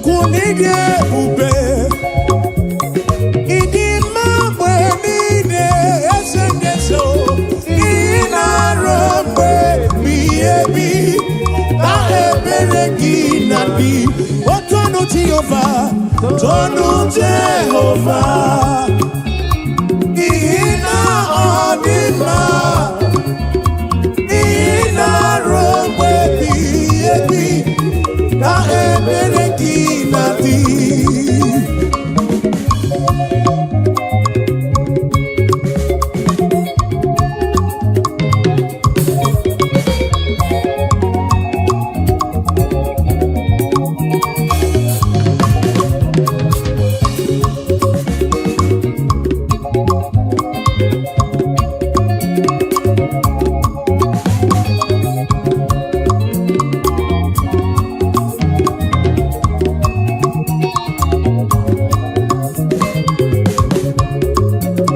Chukwu n'ịdị ebube, ịdị mma mgbe niile, eze ndị eze o. Ị na-arụ mgbe ebighị ebi na ebere gị na dị otonu Jehova, tonu Jehova, n'ihi na ọ dị mma, n'ihi na-arụ mgbe ebighị ebi na ebere gị na dị.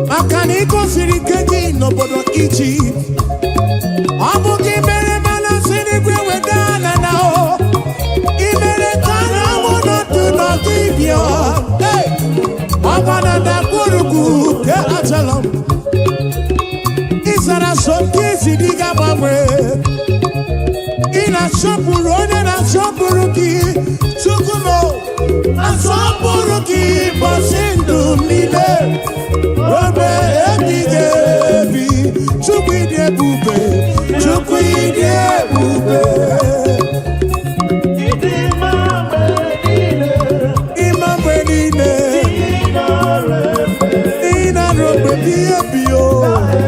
Maka na ị gosiri ike gị n'obodo Ijipt, ọ bụ gị mere mana si n'igwe weda ala na o ị mere ka anyanwụ nọdụ n'ọdịbịa ọgba na ndagwurugwu nke Ajalọm. Ị zara so nke isi dị ga-agbanwe. Ị na-asọpụrụ onye na-asọpụrụ gị. Chukwu m, asọpụrụ gị ụbọchị ndụ m niile obe ebighị ebi. Chukwu, ịdị ebube, Chukwu, ịdị ebube. Ịdị mma mgbe niile. Ịma mgbe niile. Ị na-arụ efe. Ị na-arụ mgbe ebighị ebi o.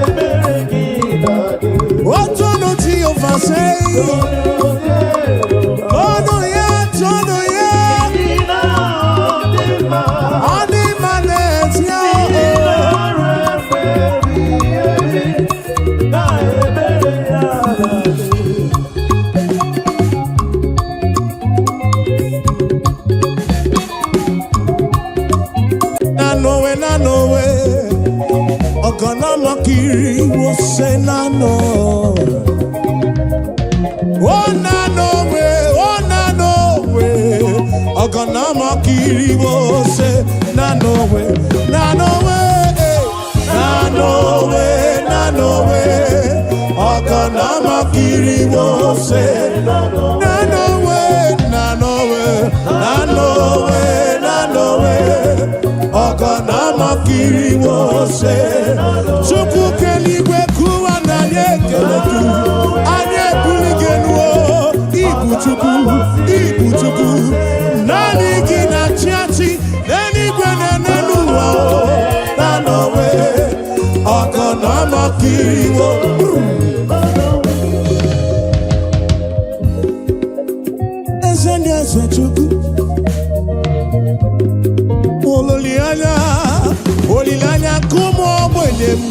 Ebere gị na-adị. Otonu Jehova sei. Tonu ya, tonu ya. Ị na-adị mma. Ọ dị mma n'ezie Ị o. na-arụ efe ebighị ebi na ebere ya na-adị. Nanowe, nanowe, ọ̀gànàmọ́kiri wo ṣe nánà. Ó nanowe, ó nanowe, ọ̀gànàmọ́kiri wo ṣe nanowe, nanowe, eh, nanowe, nanowe, ọ̀gànàmọ́kiri wo ṣe nanowe, nanowe, nanowe, nanowe, ọ̀gànàmọ́kiri wo ṣe. Chukwu keligwe kụwa na anyị ekele gị, anyị ebuli gị elu o. Ibu Chukwu, ibu Chukwu, naanị gị na-achị achị n'eluigwe na n'elu ụwa o. Nanowe, ọ̀gànàmọ́kiri wo. Eze ndị eze, Chukwu, olileanya, olileanya nke ụmụ ogbenye m.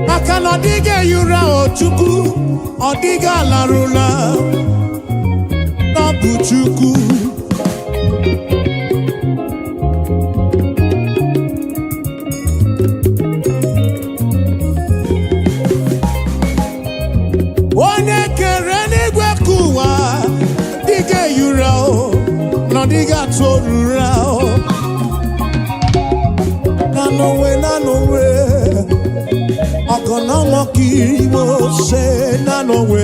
Maka na ọ dịghị ehi ụra o Chukwu, ọ dịghị alarụla na ọ bụ Chukwu. Onye kere n'igwe ka ụwa dịghị ehi ụra o, na ọ dịghị atụ ụra o. Nanowe, nanowe, ọ̀gànàmọ́kiri wo ṣe nanowe.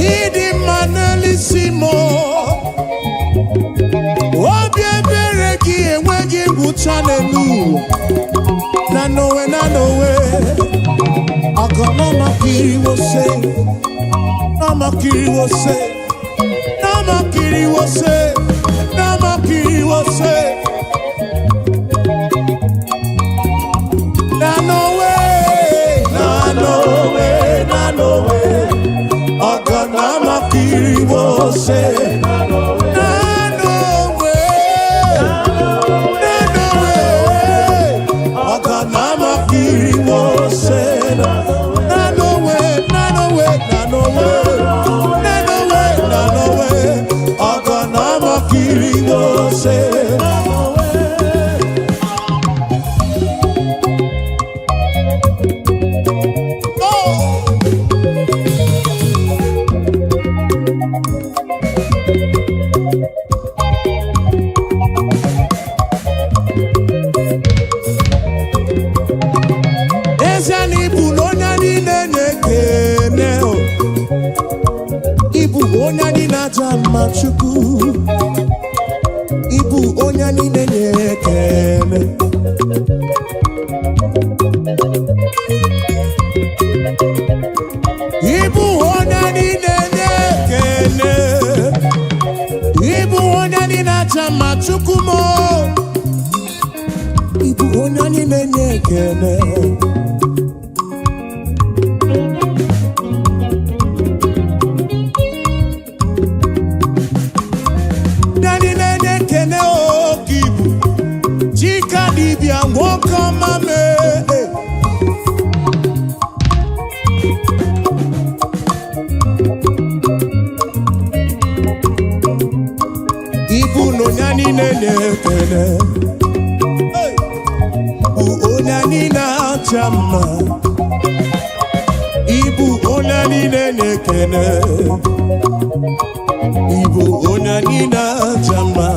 Ịdị mma n'elisi m o. Obi ebere gị enweghị ngwụcha n'elu ụwa. Nanowe, nanowe, ọ̀gànàmọ́kiri wo ṣe, nàmọ́kiri wo ṣe, nàmọ́kiri wo ṣe, nàmọ́kiri wo ṣe. Nanowe, nanowe, nanowe, ọ̀gànàmọ́kiri wo ṣe. Nanowe, nanowe, ọ̀gànàmọ́kiri wo ṣe. Nanowe, nanowe, nanowe, nanowe, nanowe, ọ̀gànàmọ́kiri wo ṣe. mma. Chukwu, ịbụ onye niile na-ekele. Ịbụ onye niile na-ekele. Ịbụ onye niile aja mma. Chukwu m, ịbụ onye niile na-ekele. Onye niile na-ekele oke ibu Chika dibịa, nwoke ọma mee. Ibu na onye niile na-ekele. Hey! Bụ onye niile aja mma. Ibu onye niile na-ekele. Ibu onye niile aja mma.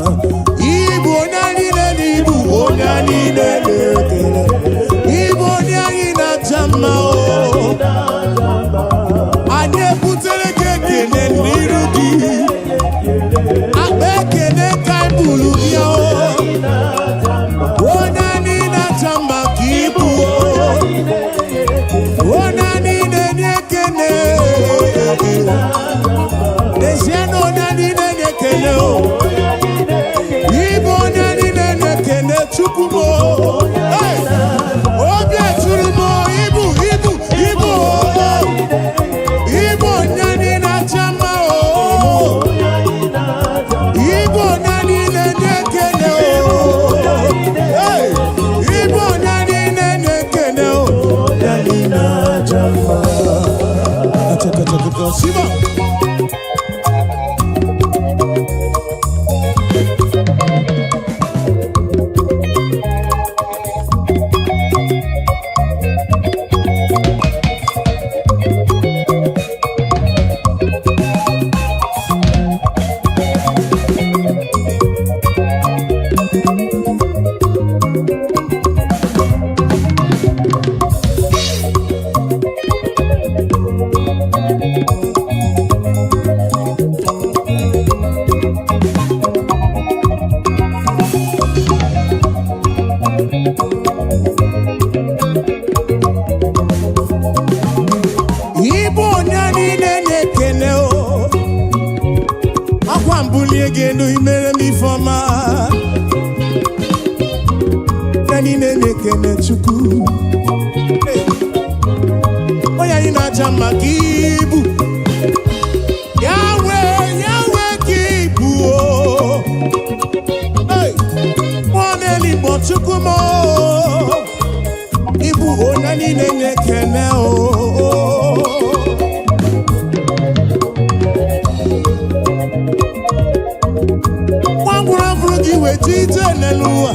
Ibu onye niile na ibu onye niile na-ekele. Ibu onye anyị na-aja mma o. Anyị ebutere gị ekele n'iru gị. Akpa ekele ka anyị buru bịa o. Onye niile aja mma ka ibu o. Onye niile na-ekele. N'ezie na onye niile na-ekele o. Ịbụ onye niile na-ekele. Chukwu m o. Hey! Obi eturu m o, ibu ibu ibu o. Ịbụ onye niile aja mma o. Ịbụ onye niile na-ekele o. Hey! Ịbụ onye niile na-ekele o. Onye niile aja mma. Achakachakaka, Siba. Ịbụ onye niile na-ekele o. Akwa mbulie gị elu, imere m ifeọma. Onye niile na-ekele Chukwu. Hey! Onye anyị na-aja mma ka ibu. Yahweh, Yahweh ka ibu o. Hey! Mmụọ na-eligbo. Chukwu m o. Ịbụ onye niile na-ekele o. Nwa ngwụrụ fụrụ gị wee ji ije n'elu ụwa.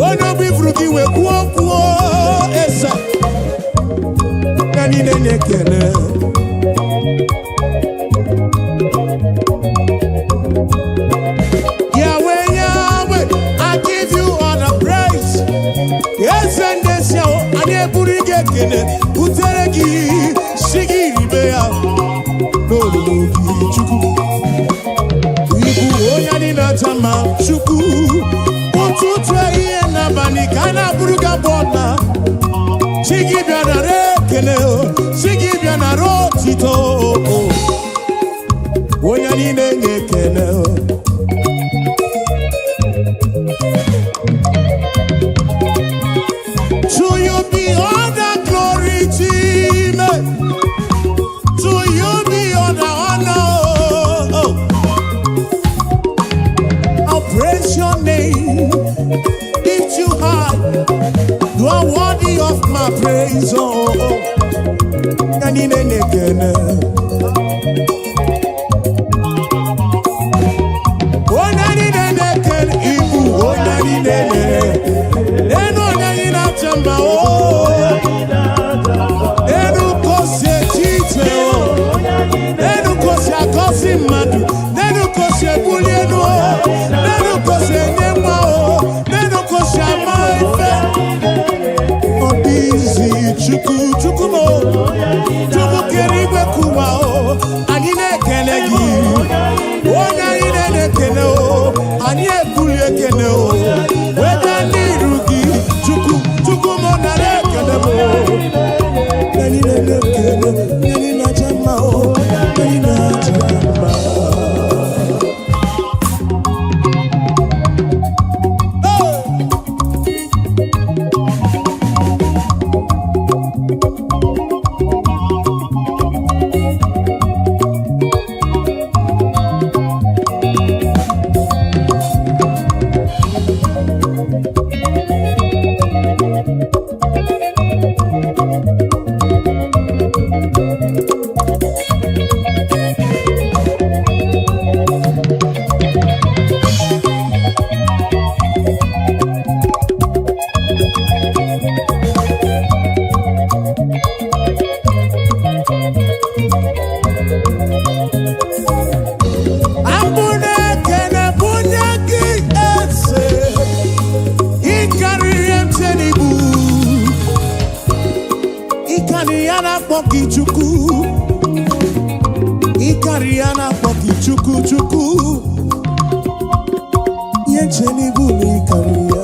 Onye obi fụrụ gị wee kwuo kwuo ese. Onye niile na-ekele. Yahweh, Yahweh, I give you all the praise. Eze ndị esi ahụ, anyị eburu gị ekele butere gị, si gị ribe ya n'olulu gị. Chukwu, ịbụ onye anyị na-aja mma. Chukwu, ụtụtụ, ehihie n'abalị ka a na-abụrụ gị abụ ọna. Chi gị bịa nara ekele o, chi gị bịa nara otito o. Onye niile na-ekele o. To you be all the glory, Chime. To you be all the honor. Oh. I'll praise your name, lift you high. You are worthy of my praise. Oh, oh. Onye niile na-ekele. Onye niile na-ekele, ibu onye niile na-ekele. Enu onye anyị na-acha mma o. Enu ka o si eche iche o. Enu ka o si agọzi mmadụ. Enu ka o si ebuli elu o. Enu ka o si enye nwa o. Enu ka o si ama ife. Ọ dị izi. Chukwu, Chukwu m o. Chukwu kere igwe kụwa o. Anyị na-ekele gị. na-akpọ gị Chukwu. Ịkarịrị ya na-akpọ gị Chukwu, Chukwu. Ihe nche n'ibu na ịkarịrị ya.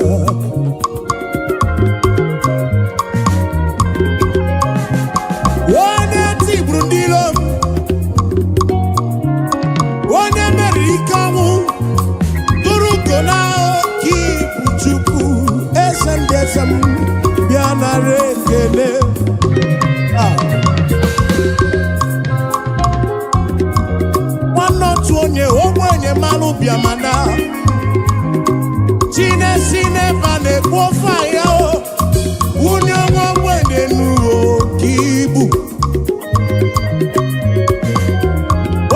Onye tigburu ndị iro m, onye meriri ike ọnwụ, tụrụ ugo na oke ibu. Chukwu, eze ndị eze m, bịa nara ekele. Ah. Nwanne otu onye ogbenye mmanụ bịamana chinesi n'ebe a na-ekwu ofe ya o wunye nwa ogbenye n'uwe oke ibu.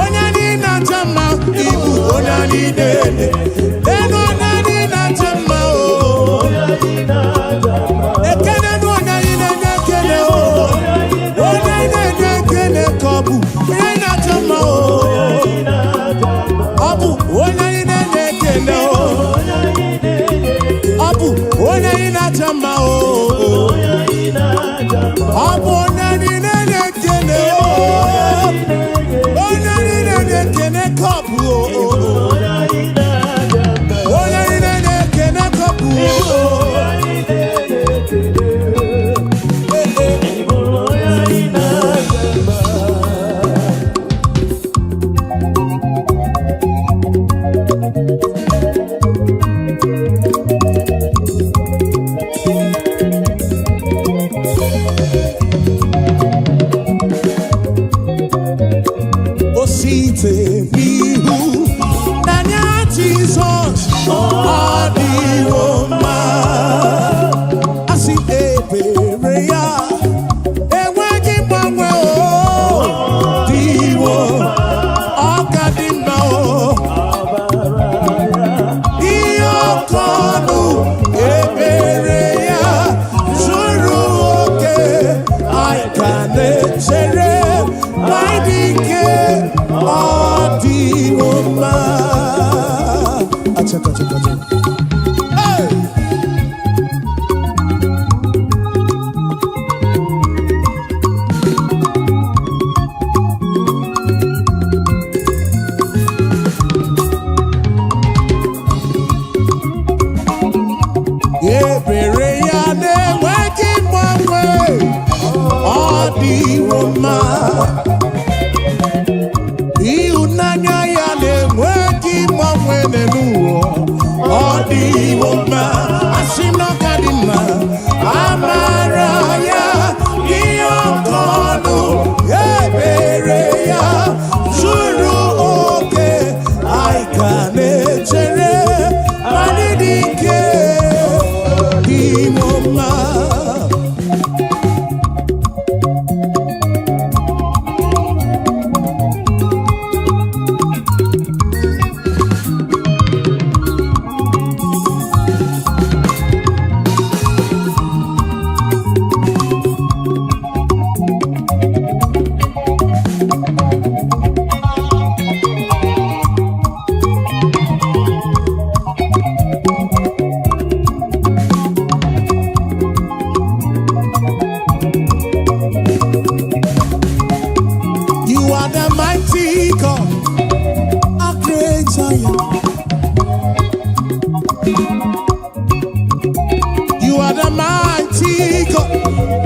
Onye anyị na-acha mma, ibu onye anyị na-ele elu, onye anyị na-acha mma o. Ekene nụ onye anyị na-enye ekele o. Onye anyị na-enye ekele ka ọ bụ onye anyị na-acha mma o. Ọ bụ onye anyị na-enye ekele o. Ọ bụ onye anyị na-acha mma o. Ọ bụ onye anyị na-enye ekele o. Onye anyị na-enye ekele ka ọ bụ o. Onye anyị na-enye ekele ka ọ bụ o. Ee, ee. O site n'ihu n'anya Jizọs, ọ dịwo mma. Asị ebere ya enweghị mgbanwe, o dịwo, ọ ka dị mma o. Ihe ọkọ ọnụ ebere ya zuru oke, anyị ka na-echere ma dị ike, ọ dịwo mma. Achaka, achaka, achaka. Hey! Ebere ya na-enweghị mgbanwe, ọ dịwo mma. Ịhụnanya ya na-enweghị mgbanwe n'ụwa, ọ dịwo mma. Asị m na ọ ka dị mma. Amara ya ihe ọkọ ọnụ, ebere ya zuru oke, anyị ka na-echere ma dị ike, dịwo mma. You are the mighty God, a great I am. You are the mighty God,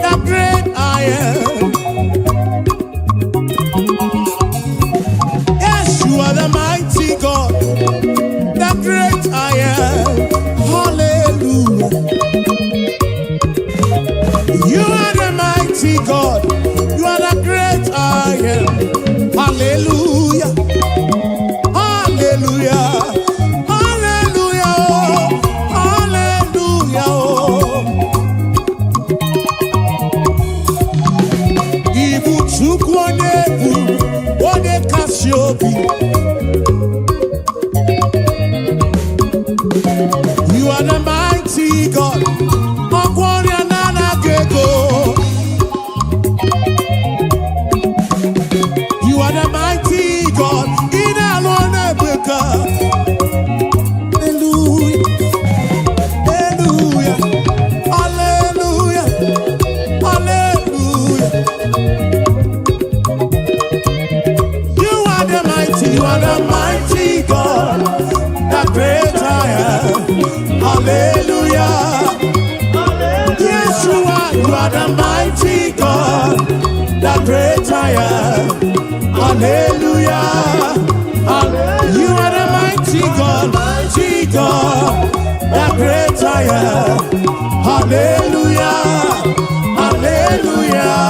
the great I am. Yes, you are the mighty God, the great I am. Hallelujah. You are the mighty God, you are the great I am. Hallelujah. Hallelujah. Hallelujah. Hallelujah. Ibu Chukwu onye bụ onye kasị obi. You are the mighty God. Ọgwọ ọrịa na-anaghị ego. You are the mighty God, the great I am. Hallelujah. You are the mighty God, mighty God, the great I am. Hallelujah. Hallelujah.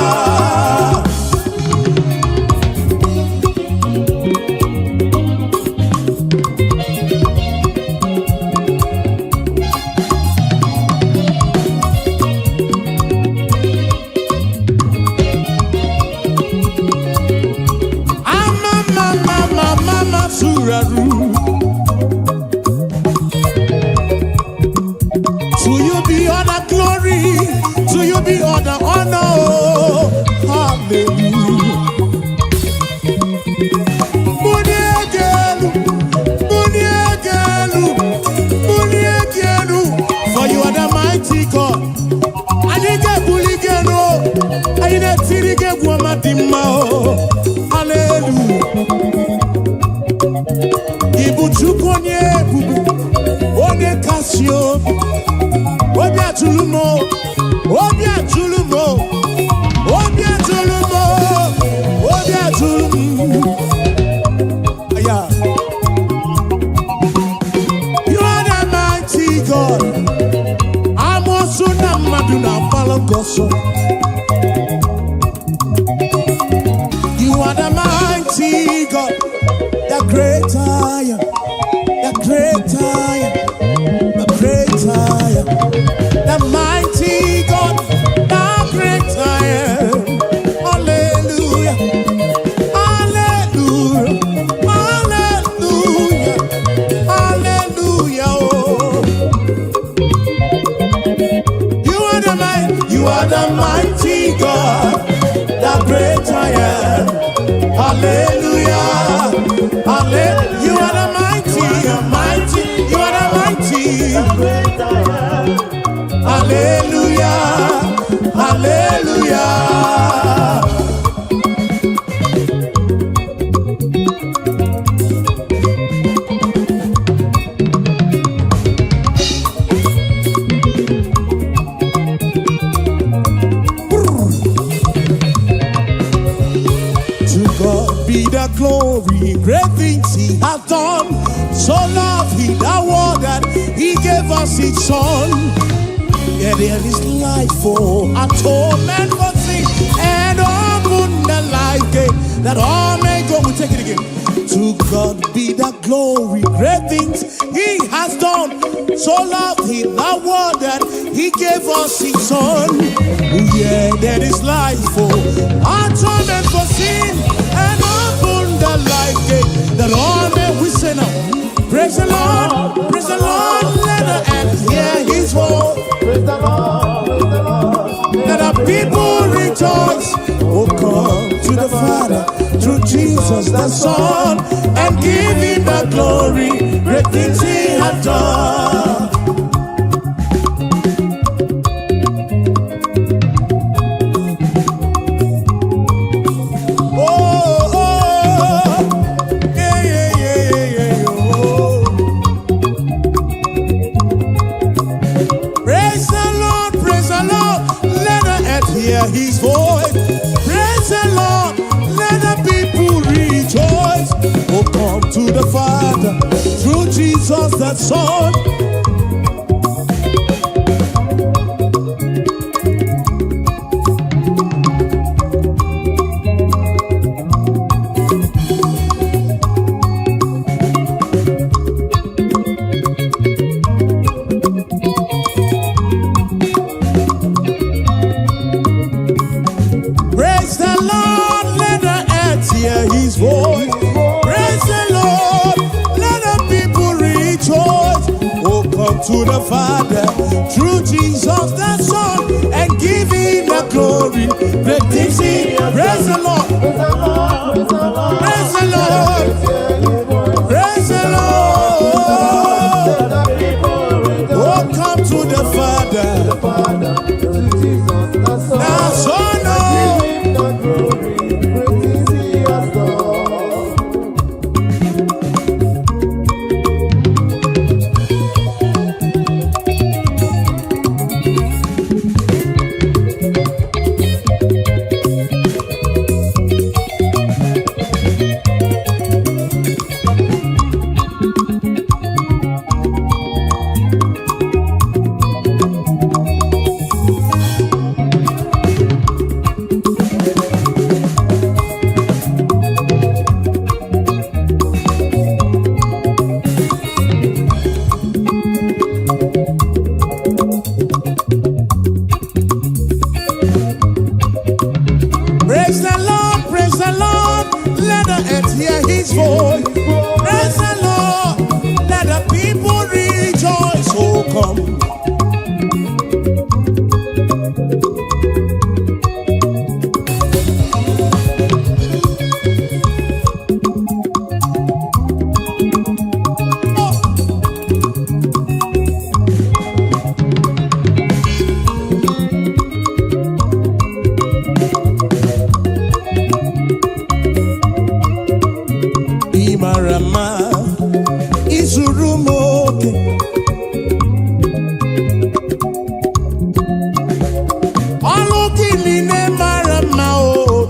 Ama mama mama masuraru. To you be all the glory, to you be all the honor. Oh. Hallelujah. Muniegelu, muniegelu, muniegelu. For you are the mighty God. Anyị ga-ebuli gị elu, anyị na-etiri gị egwu ọma dị mma o. Hallelujah. Ị bụ Chukwu onye ebube, onye kasị obi, obi atụrụ m o, obi atụrụ m o, obi atụrụ m o, obi atụrụ m. Yeah. You are the mighty God. Amoosu na mmadụ na-agbalụ gị ọsọ. You are the mighty God, the great I am, the great I am, the great I am, the mighty God, the great I am. Hallelujah, hallelujah, hallelujah, hallelujah. Oh. You are the mighty, you are the mighty God, the great I am. Hallelujah, hallelujah. You are the mighty, mighty, you are the mighty. Great I am. Hallelujah, hallelujah. To God be the glory, great things He hath done. So loved He the world that He gave us His Son. Yeah, there is life for atonement for sin and open the life gate that all may go. We take it again. To God be the glory, great things He has done. So loved He the world that He gave us His Son. Yeah, there is life for atonement for sin and open the life gate that all may we say now. Praise the Lord, praise the Lord, let the earth hear His voice. Praise the Lord, praise the Lord. Let the people rejoice. Oh, come to the Father through Jesus the Son and give him the glory. Great things he hath done. Oh, yeah, yeah, yeah, yeah, yeah, oh. Praise the Lord, praise the Lord, let the earth hear his voice. Praise the Lord, let the people rejoice. Oh, come to the Father through Jesus the Son. Praise the Lord, let the earth hear his voice. Praise the Lord, let the people rejoice. Oh, come to the Father through Jesus the Son and give him the glory. Great things he. Praise the Lord, Praise the Lord, praise the Lord. praise the Lord, Hear his voice. praise the Lord. Let the people rejoice. Oh, come to the Father, The Father, through Jesus the Son. the Son. Oh. Give him the glory, great things he has done.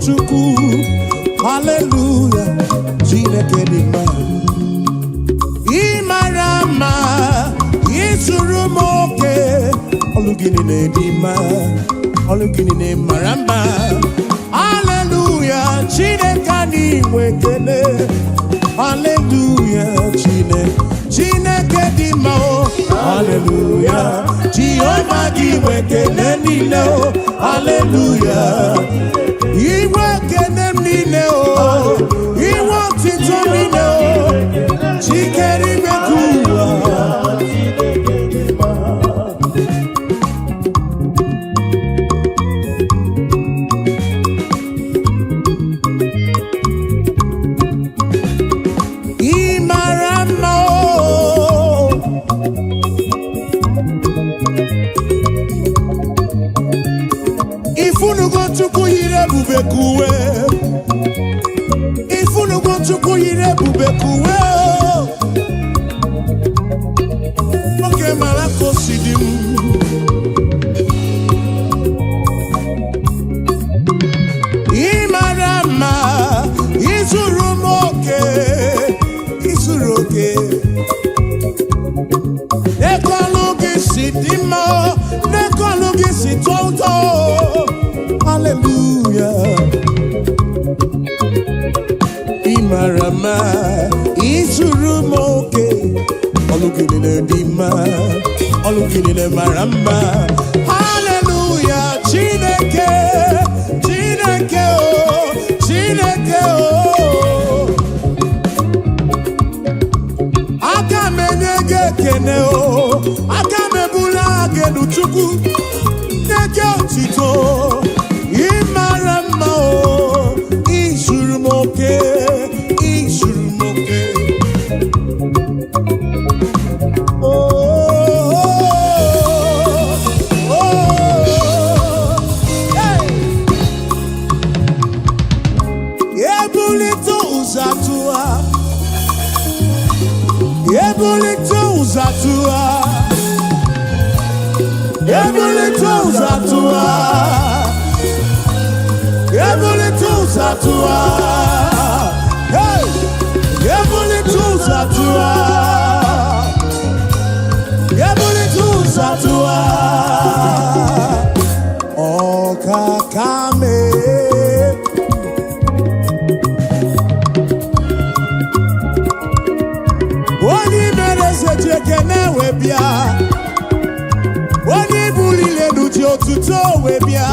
Chukwu. Haleluya, Chineke dị mma. Ị mara mma, ịzụrụ m oke. Ọlụ gị niile dị mma, ọlụ gị niile mara mma. Haleluya, Chineke anyị nwe ekele. Haleluya, Chineke, Chineke dị mma o. Haleluya, Jehova gị nwe ekele niile o. Haleluya, inwe ekele m niile o, inwe otito niile o. Chikere ime ka ụwa. Ị mara mma o. Ifunugo Chukwu yiri ebube ka uwe. Ifunugo Chukwu yiri ebube ka uwe o. Nwoke mara ka o si dị m. Ị mara mma, ịzụrụ m oke, ịzụrụ oke. N'ekọlụ gị si dị mma, n'ekọlụ gị si tọọ ụtọ. Hallelujah. Ị mara mma, ịzụrụ m oke. Ọlụ gị niile dị mma, ọlụ gị niile mara mma. Hallelujah, Chineke, Chineke o, Chineke o. Aka m enye gị ekene o, aka m ebuli gị elu Chukwu, nye gị otito. Ị mara mma o, ịzụrụ m oke, ịzụrụ m oke. Oh, oh, oh, hey. Ebulite ụzọ atụwa, ebulite ụzọ atụwa, ebulite ụzọ atụwa, ebulite ụzọ atụwa, hey! Ebulite ụzọ atụwa, ebulite ụzọ atụwa, ọkaka mee. Onye mere eze ji ekene wee bịa, onye buliri elu ji otuto wee bịa.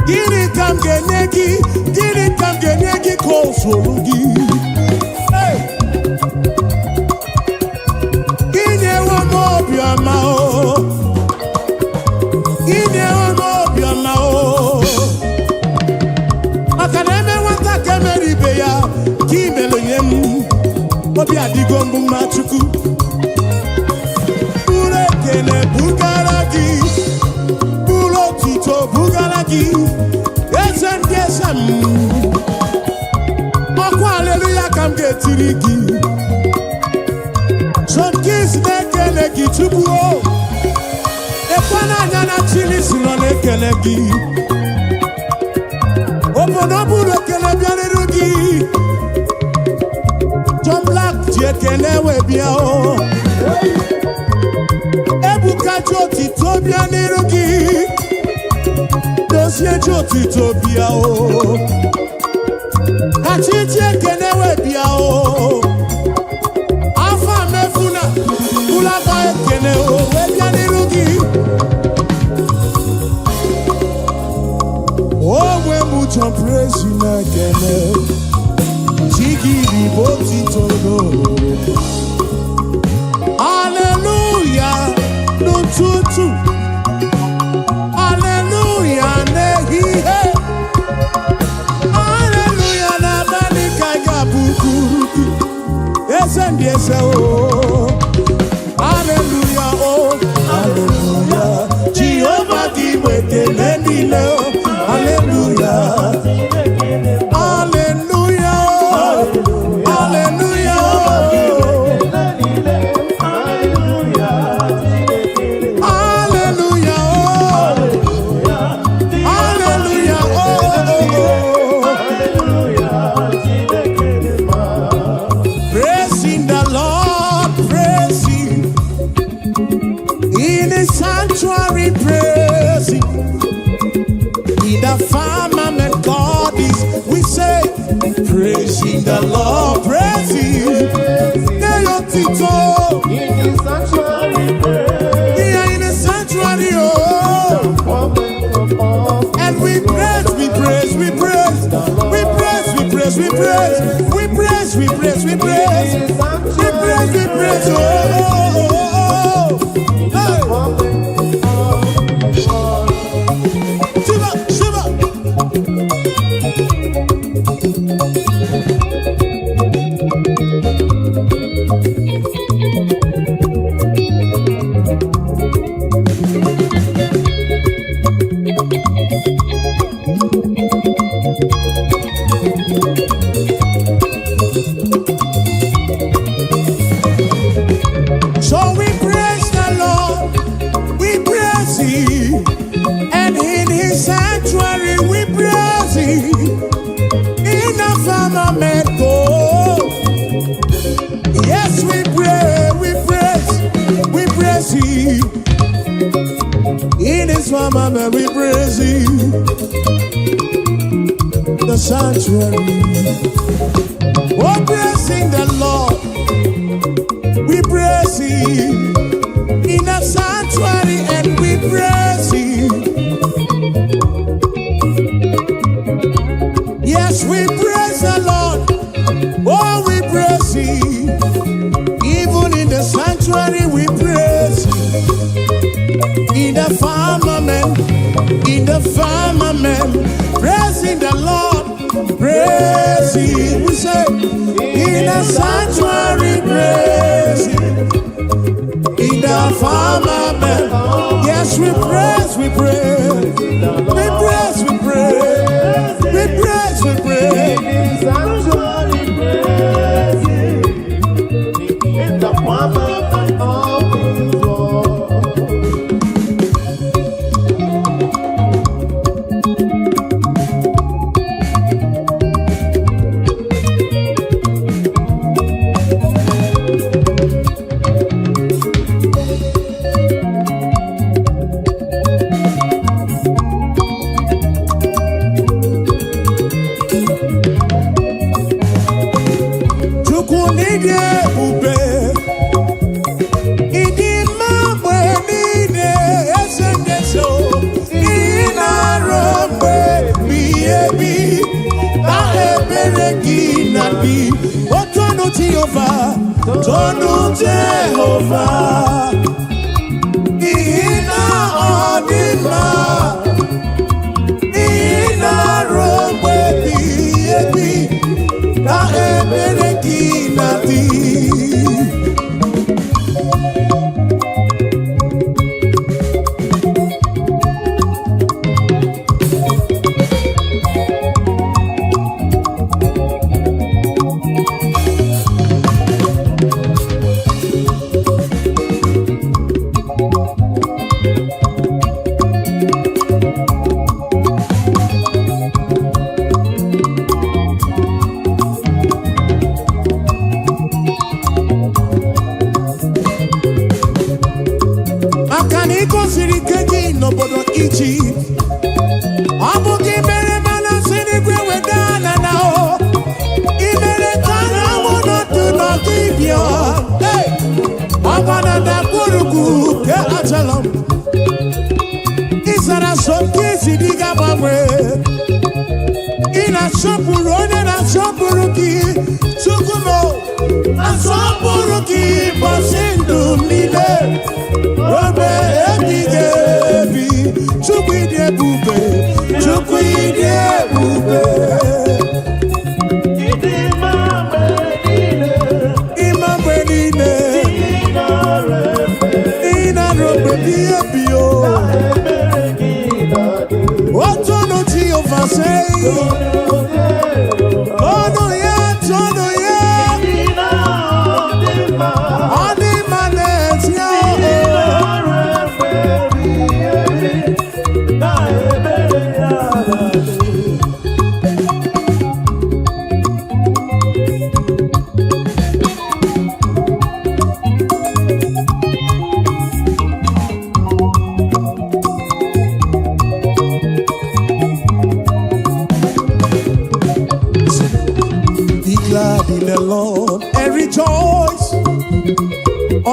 Gịnị ka m ga-enye gị? Gịnị ka m ga-enye gị ka o zuru gị? Hey! Inyewo m obiọma o, inyewo m obiọma o. Maka na eme nwata ka emere ibe ya, ka imere nye m. Obi adịgo mbụ mma Chukwu. Buru ekele bugara gị, buru otuto bugara gị, eze ndị eze m. Ọkwa aleluya ka m ga-etiri gị. John Kings na-ekele gị Chukwu o. Ekwe n'anya na Chili si nọ na-ekele gị. Obodo buru ekele bịarịrị gị. John Black ji ekele wee bịa o. Ebuka ji otito bịa n'iru gị. Dozie ji otito bịa o. Kachi ji ekele wee bịa o. Afọ mefuna ụlọakọ ekele o wee bịa n'iru gị. Onwe m John Praise na-ekele. Chi gị bụ otito n'olulu. Hallelujah n'ụtụtụ. Hallelujah n'ehihie. Hallelujah n'abalị ka ị ga-abụkwuru gị. Eze ndị eze o. Hallelujah o. Hallelujah. Jehova gị bụ ekele niile o. Hallelujah. Hallelujah o. Hallelujah o. Hallelujah, oh. Hallelujah, oh, oh, Sanctuary, praise Him. In the firmament, God is. We say, praising the Lord, praise Him. Nye ya otito. In the sanctuary, praise. Here in the sanctuary, oh. Moment of all. And we praise, we praise, we praise, we praise, we praise, we praise, we praise, we praise, we praise, we praise, we praise, oh, oh, oh, oh. Hey. Moment of all. Shiva, Shiva. So we praise the Lord, we praise Him, and in His sanctuary we praise Him. In the firmament, oh, yes, we pray, we praise, we praise Him. In His firmament, we praise Him. The sanctuary, oh, praising the Lord, we praise Him. In the sanctuary, and we praise Him. Yes, we praise the Lord. Oh, we praise Him. Even in the sanctuary, we praise Him. In the firmament, praising the Lord, praise Him. We say, in the sanctuary, praise Him. In the firmament, yes, we praise, we praise, we praise, we praise, we praise, we praise. In the sanctuary, praise Him. In the firmament of His word. Chukwu n'ịdị ebube, ịdị mma mgbe niile, eze ndị eze o. Ị na-arụ mgbe ebighị ebi, na ebere gị na-adị. O tonu Jehova, tonu Jehova, n'ihi na ọ dị mma. Ị na-arụ mgbe ebighị ebi, na ebere gị na-adị. Maka na ị gosiri ike gị n'obodo Ijipt, ọ bụ gị mere mana si n'igwe weda na na o ị mere ka anyanwụ nọdụ n'ọdịbịa. Hey! Ọgba na ndagwurugwu nke Ajalon, ị zara so nke isi dị ga-agbanwe. Ị na-asọpụrụ onye na-asọpụrụ gị. Chukwu m, asọpụrụ gị ụbọchị ndụ m niile ruo ebighị ebi. Chukwu, ịdị ebube, Chukwu, ịdị ebube. Ịdị mma mgbe niile. Ịma mgbe niile. Ị nara efe. Ị na-arụ mgbe ebighị ebi o. Ebere gị na-adị. Otonu Jehova, sei. Tonu ya, tonu ya. Ị na-adị mma. Ọ dị mma n'ezie Ị o. nara efe.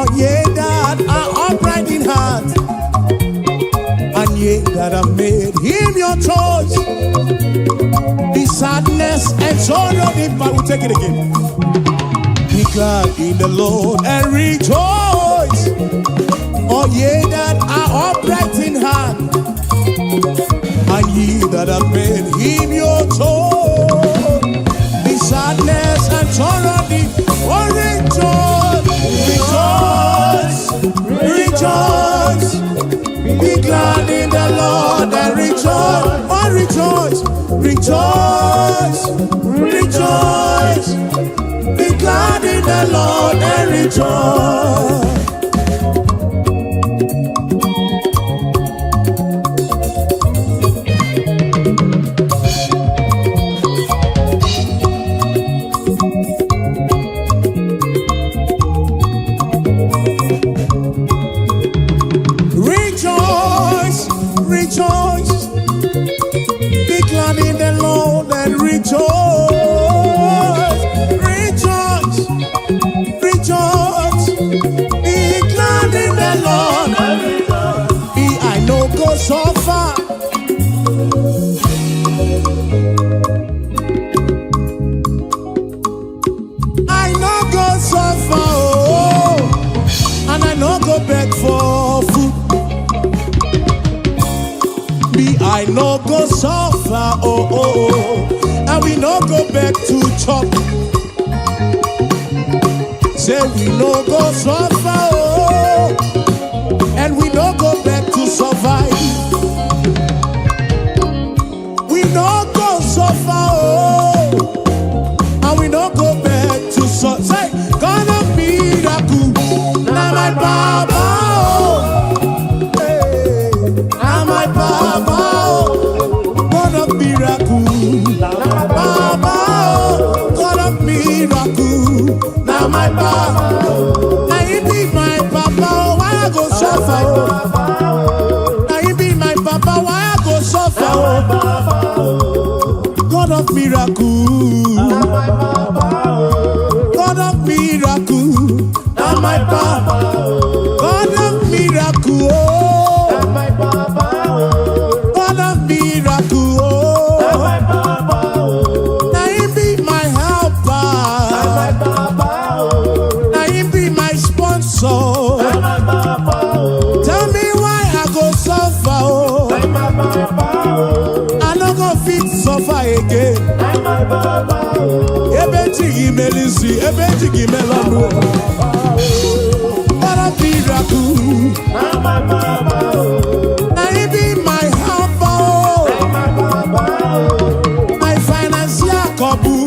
All ye that are upright in heart, and ye that have made him your choice. The sadness and sorrow depart. We take it again. Be glad in the Lord and rejoice. All ye that are upright in heart, and ye that have made him your choice. The sadness and sorrow depart. Oh, rejoice, rejoice, rejoice. Be glad in the Lord and rejoice. Oh, rejoice, rejoice, rejoice. Be glad in the Lord and rejoice. Rejoice, rejoice. Be glad in the Lord and rejoice. Rejoice, rejoice. Be glad in the Lord. Be I no go suffer. I no go suffer, oh, and I no go beg for food. Me, I no go suffer, oh, and we no go beg to chop. Say we no go suffer, oh, and we no go beg to survive. We no go suffer, oh, and we no go beg to survive. Say, God of miracle, na my baba, oh, hey, na my baba, oh, God of miracle, baba, oh, God of miracle, na my baba. Na he be my papa, oh, why I go suffer? Oh? Na he be my papa, why I go suffer? Oh? God of miracle, God of miracle, na my papa. God of miracle, oh, God of miracle, oh. Na him be my helper, na him be my sponsor. Tell me why I go suffer, oh. I no go fit suffer again. Ebe chi gị mere isi, ebe chi gị mere ọnụ. God of miracle, na him be my helper, oh. My financial couple,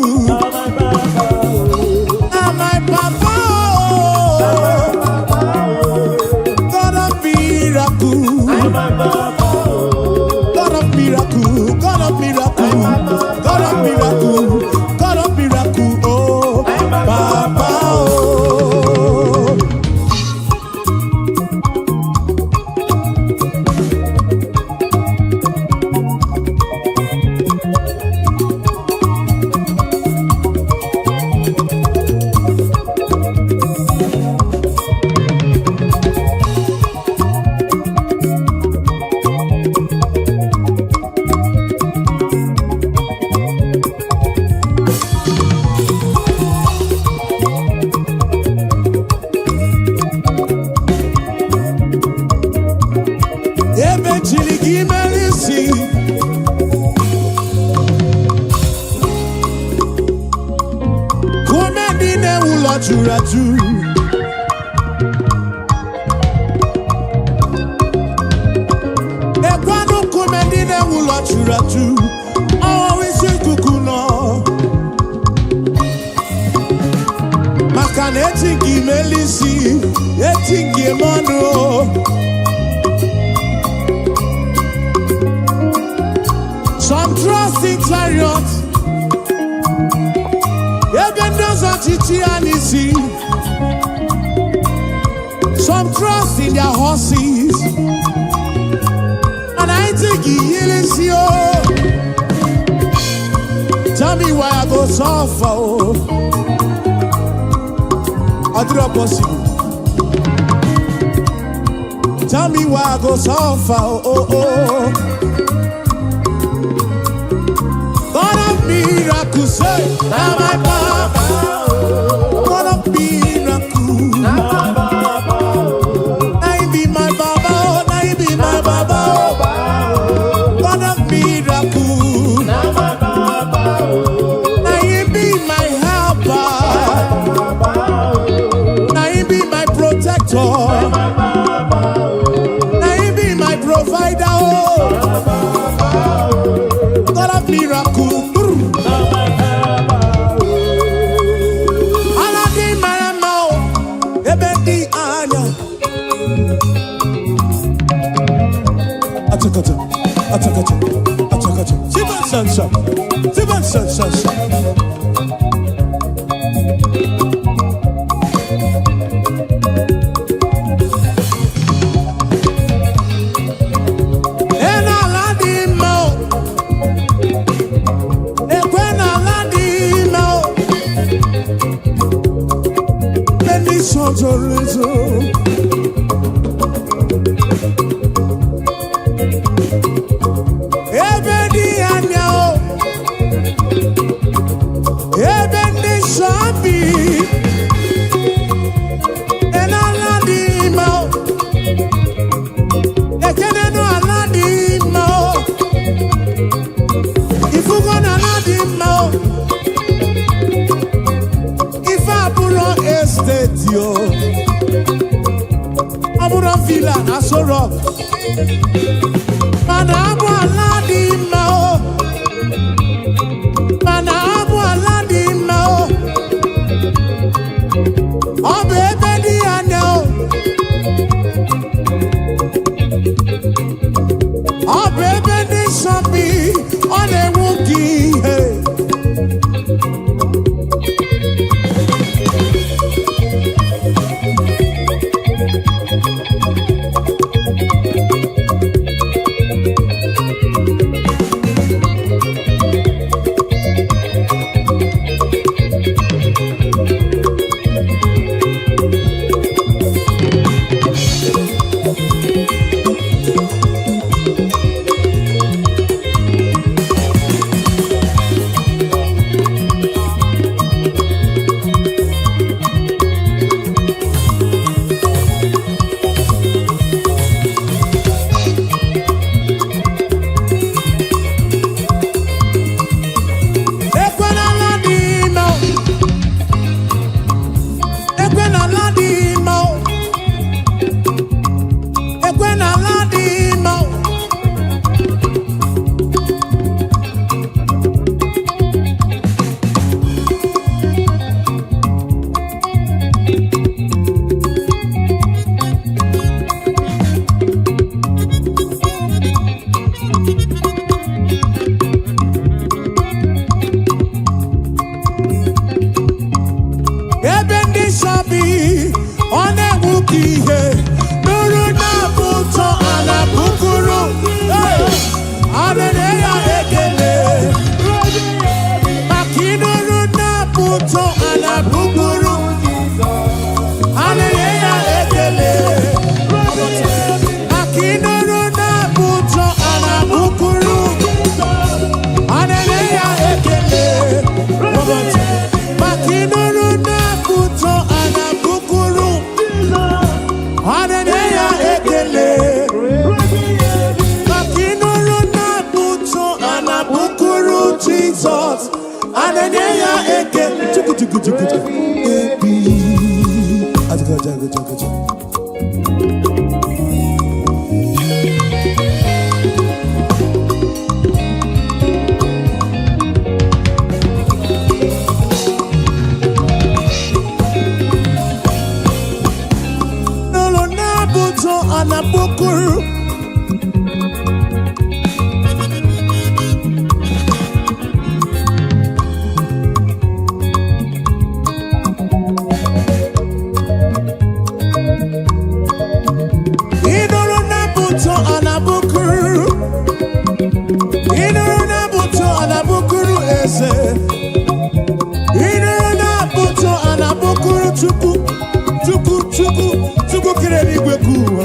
na my papa, oh. God of miracle, God of miracle, God of miracle, God of miracle, God of miracle, oh, Papa, oh. Ebe chiri gị mere isi, kume ndị na-ewu ụlọ juru ajụ. Ekwanụ nkume ndị na-ewu ụlọ juru ajụ, ọwụ isi ikuku nọ. Maka na eti nke imeli isi, eti nke ime ọnụ o. Some trust in chariot, ebe ndị ọzọ chichi ya n'isi. Some trust in their horses, and I think he o. Tell me why I go suffer o. Ọ dịrọ possible. Tell me why I go suffer. Oh. God of miracles, say, now my Baba. God of miracles, now he be my Baba, oh, now he be my Baba, oh. God of miracles, now he be my helper, now he be my protector, now he be my provider, oh. God of miracles. Ala dị mara mma o, ebe dị anya. Achakacha, achakacha, achakacha. Siba sansa, siba sansa. Ena ala dị mma o, ekwe na ala dị mma o. Ndị nsọ zoro ezo. Ebe dị anya o, ebe ndị nsọ bi, ena ala dị mma o, ekenenu ala dị mma o, ifugo na ala dị mma o, ife abụrọ estate o, ọ bụrụ villa na Aso Rock, mana abụ ala dị mma o, mana abụ ala dị mma o, ọ bụ ebe dị anya o, ọ bụ ebe ndị nsọ bi, ọ na-enwu gị ihe. Ekwe n'ala dị mma o. Ekwe n'ala dị mma o. Ekwe n'ala dị mma o. Ebe ndị nsọ bi, ọ na-enwu ka ihe nụrụ na-abụ ụtọ a na-abụkụrụ. Hey! A na-enye ya ekele maka ịnụrụ na-abụ ụtọ a na-abụkụrụ. A na-enye ya ekele maka ịnụrụ na-abụ ụtọ a na-abụkụrụ. A na-enye ya ekele maka ịnụrụ na-abụ ụtọ a na-abụkụrụ. A na-enye ya ekele maka ịnụrụ na-abụ ụtọ a na-abụkụrụ Jizọs. A na-enye ya ekele. Chuku chuku chuku chuku. Ebi. Achakacha, achakacha. N'ụlọ na-abụ ụtọ a na-abụkụrụ. Ịnụrụ na-abụ ụtọ a na-abụkụrụ. Ịnụrụ na-abụ ụtọ a na-abụkụrụ eze. Ịnụrụ na-abụ ụtọ a na-abụkụrụ Chukwu. Chukwu, Chukwu, Chukwu kere eluigwe ka ụwa.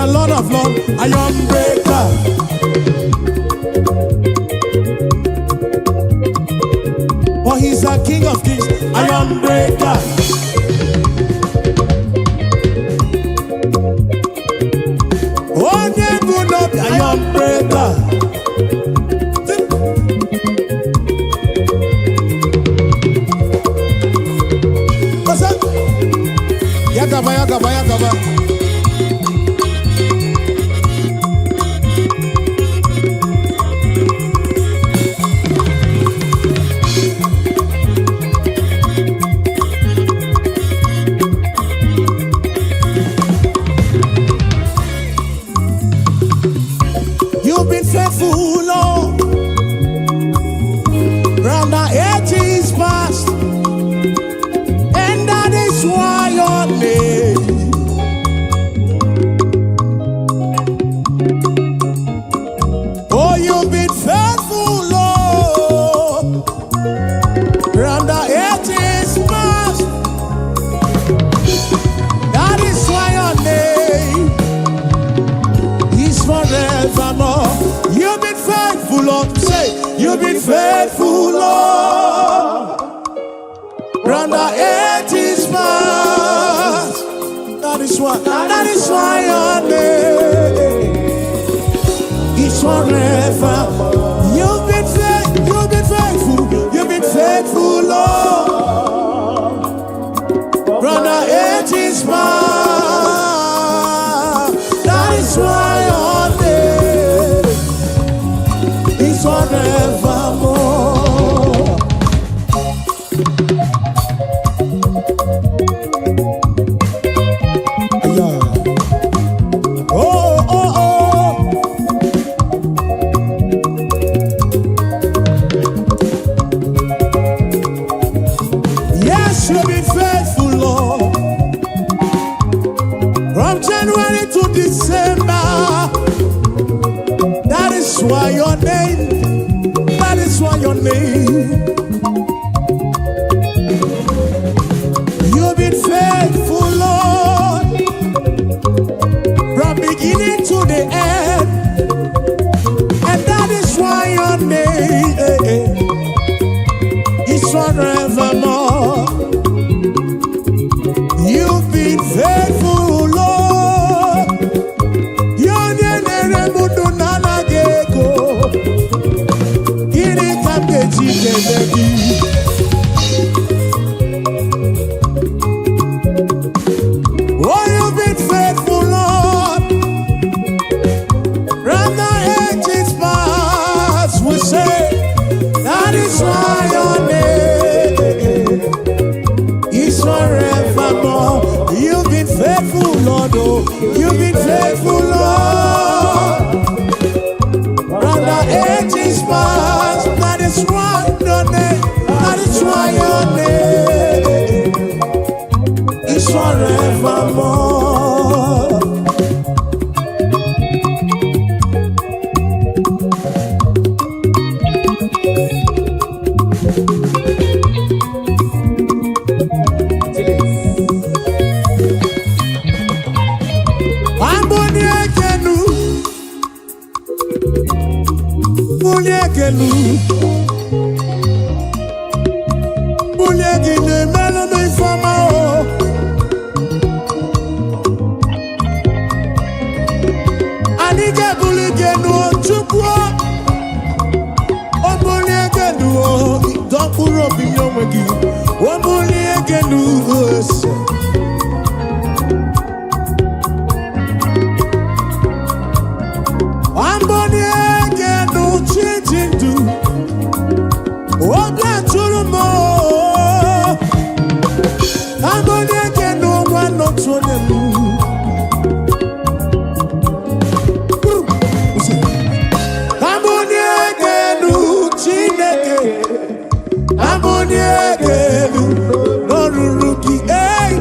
and Lord of Lords, Iron Breaker. For he's a King of Kings, Iron Breaker. Onye bụ n'obi, Iron Breaker. Ọsọ. Ya gaba, ya gaba, ya gaba. You've been faithful, Lord, from the ages past, and that is why your name. Oh, you've been faithful, Lord, from the ages past. That is why your name is forevermore. You've been faithful, Lord. Say, you've been faithful, Lord, from the ages past. That is why your name is forever. You've been faithful, you've been faithful, Lord. From the ages past. That is why your name is forevermore. Yeah. Oh. Yes, you've been faithful, Lord. From January to December. That is why your name, that is why your name. You've been faithful, Lord. From beginning to the end. And that is why your name is forevermore. You've been faithful, Lord. Onye na-ere m ndụ na-anaghị ego. Gịnị ka m ga-eji kelee gị? Oh, you've been faithful, Lord. From the ages past, we say, that is why your name is forevermore. You've been faithful, Lord. Oh, you've been faithful, Lord. From the ages past, that is why your name, that is why your name is forevermore. Chilis. Amboni ekenu, bulie ekenu, bulie gị na-emelụ m ifeọma o. Anyị ga-ebuli gị enu o, Chukwu o. O bulie gị enu o, dọ mkpụrụ obi nye onwe gị. O bulie gị enu o, ese. Amboni ekenu chi ji ndụ. Obi atụrụ m o. Amboni ekenu nwa n'otu onye m. Amboni ekenu Chineke. Amboni ekenu n'oruru gị. Ei,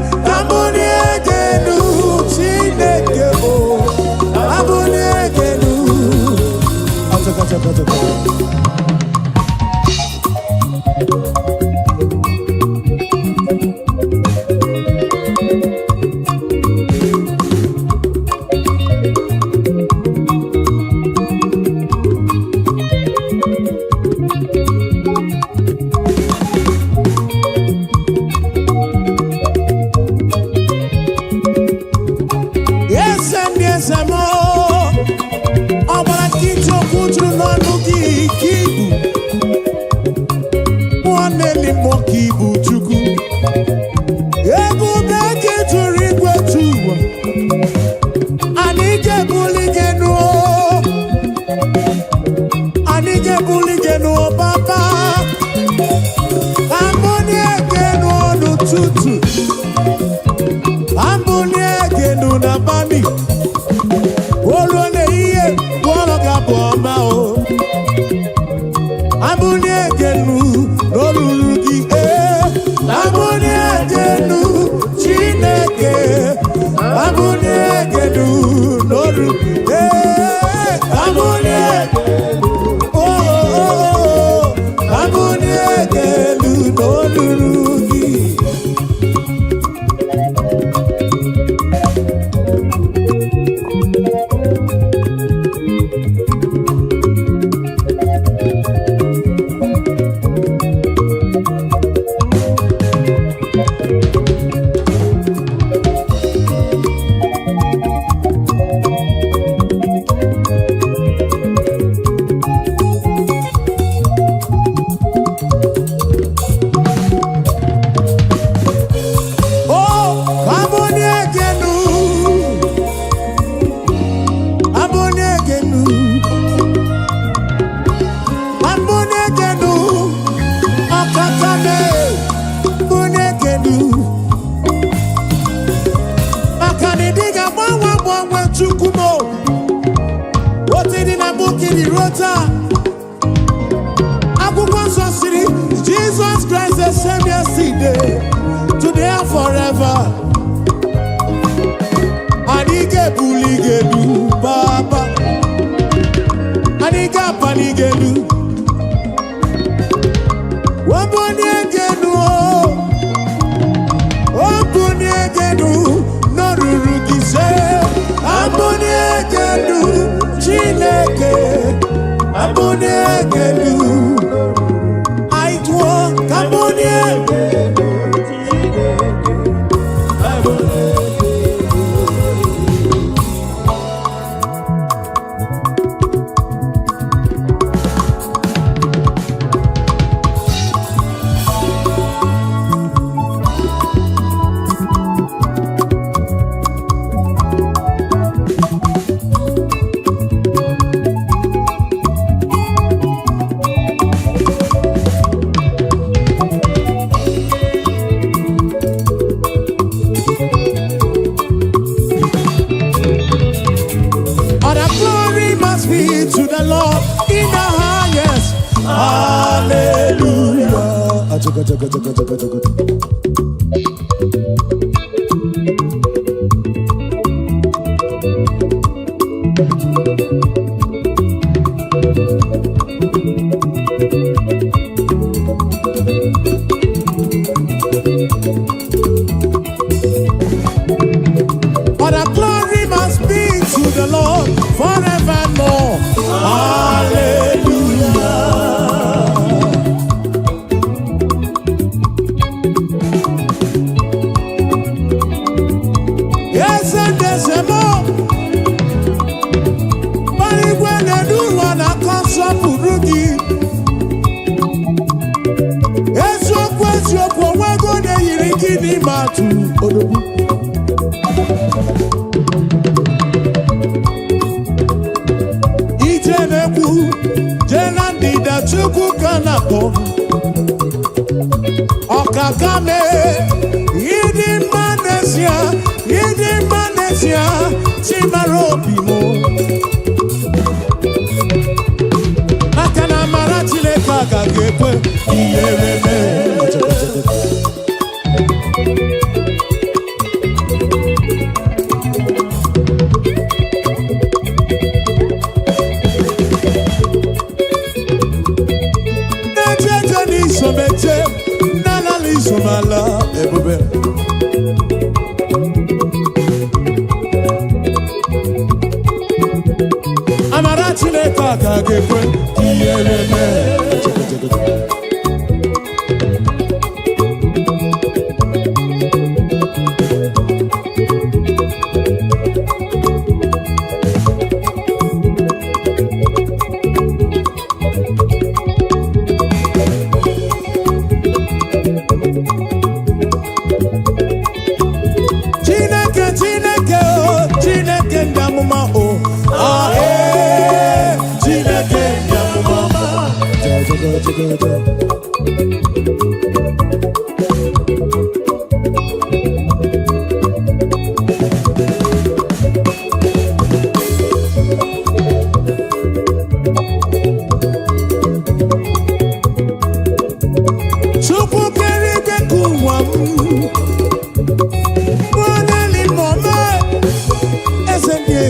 n'abalị, o ruo n'ehihie, bụọrọ gị abụ ọma o. Abụlie genu n'olulu gị, ee. Abụlie genu Chineke. Abụlie genu n'olu, ee. Abụlie, oh, oh, oh, abụlie genu n'olulu gị. Oh, abụlie genu. Abụlie genu. Abụlie genu. Ọkaka me. Abụlie genu. Maka na ịdị ga-agbanwe agbanwe Chukwu m o. Otu dị na mbụ kiri ruo taa. Akwụkwọ nsọ siri, Jesus Christ the same yesterday, today and forever. Anyị ga-ebuli gị elu, Papa. Anyị ga-apali gị elu. Obunie gị elu, o. Obunie gị elu, n'olulu gị se. Abunie gị elu, Chineke. Abunie gị elu. Anyị tụọ ka abunie. Chineke, abụlie gị elu. All the glory must be to the Lord in the highest. Hallelujah. All the glory must be to the Lord forevermore. Hallelujah. Yes, and there's a more. Igwe na-elu ụwa na-akọ nsọpụrụ gị. Eziokwu, eziokwu, onwego na-eyiri gị n'ime atụ odogwu. Ije na-ekwu, jee na ndịda, Chukwu ka na-akpọ. Ọkaka mee, ịdị mma n'ezie, ịdị mma n'ezie, chimara obi m. Maka na amara Chineke agaghị ekwe ihere mee. Na-eche n'isomeche, na-alala isomala ebube. Amara Chineke agaghị ekwe ihere mee. Chineke, Chineke o, Chineke ndị amụma o. Ah, ee, Chineke ndị amụma.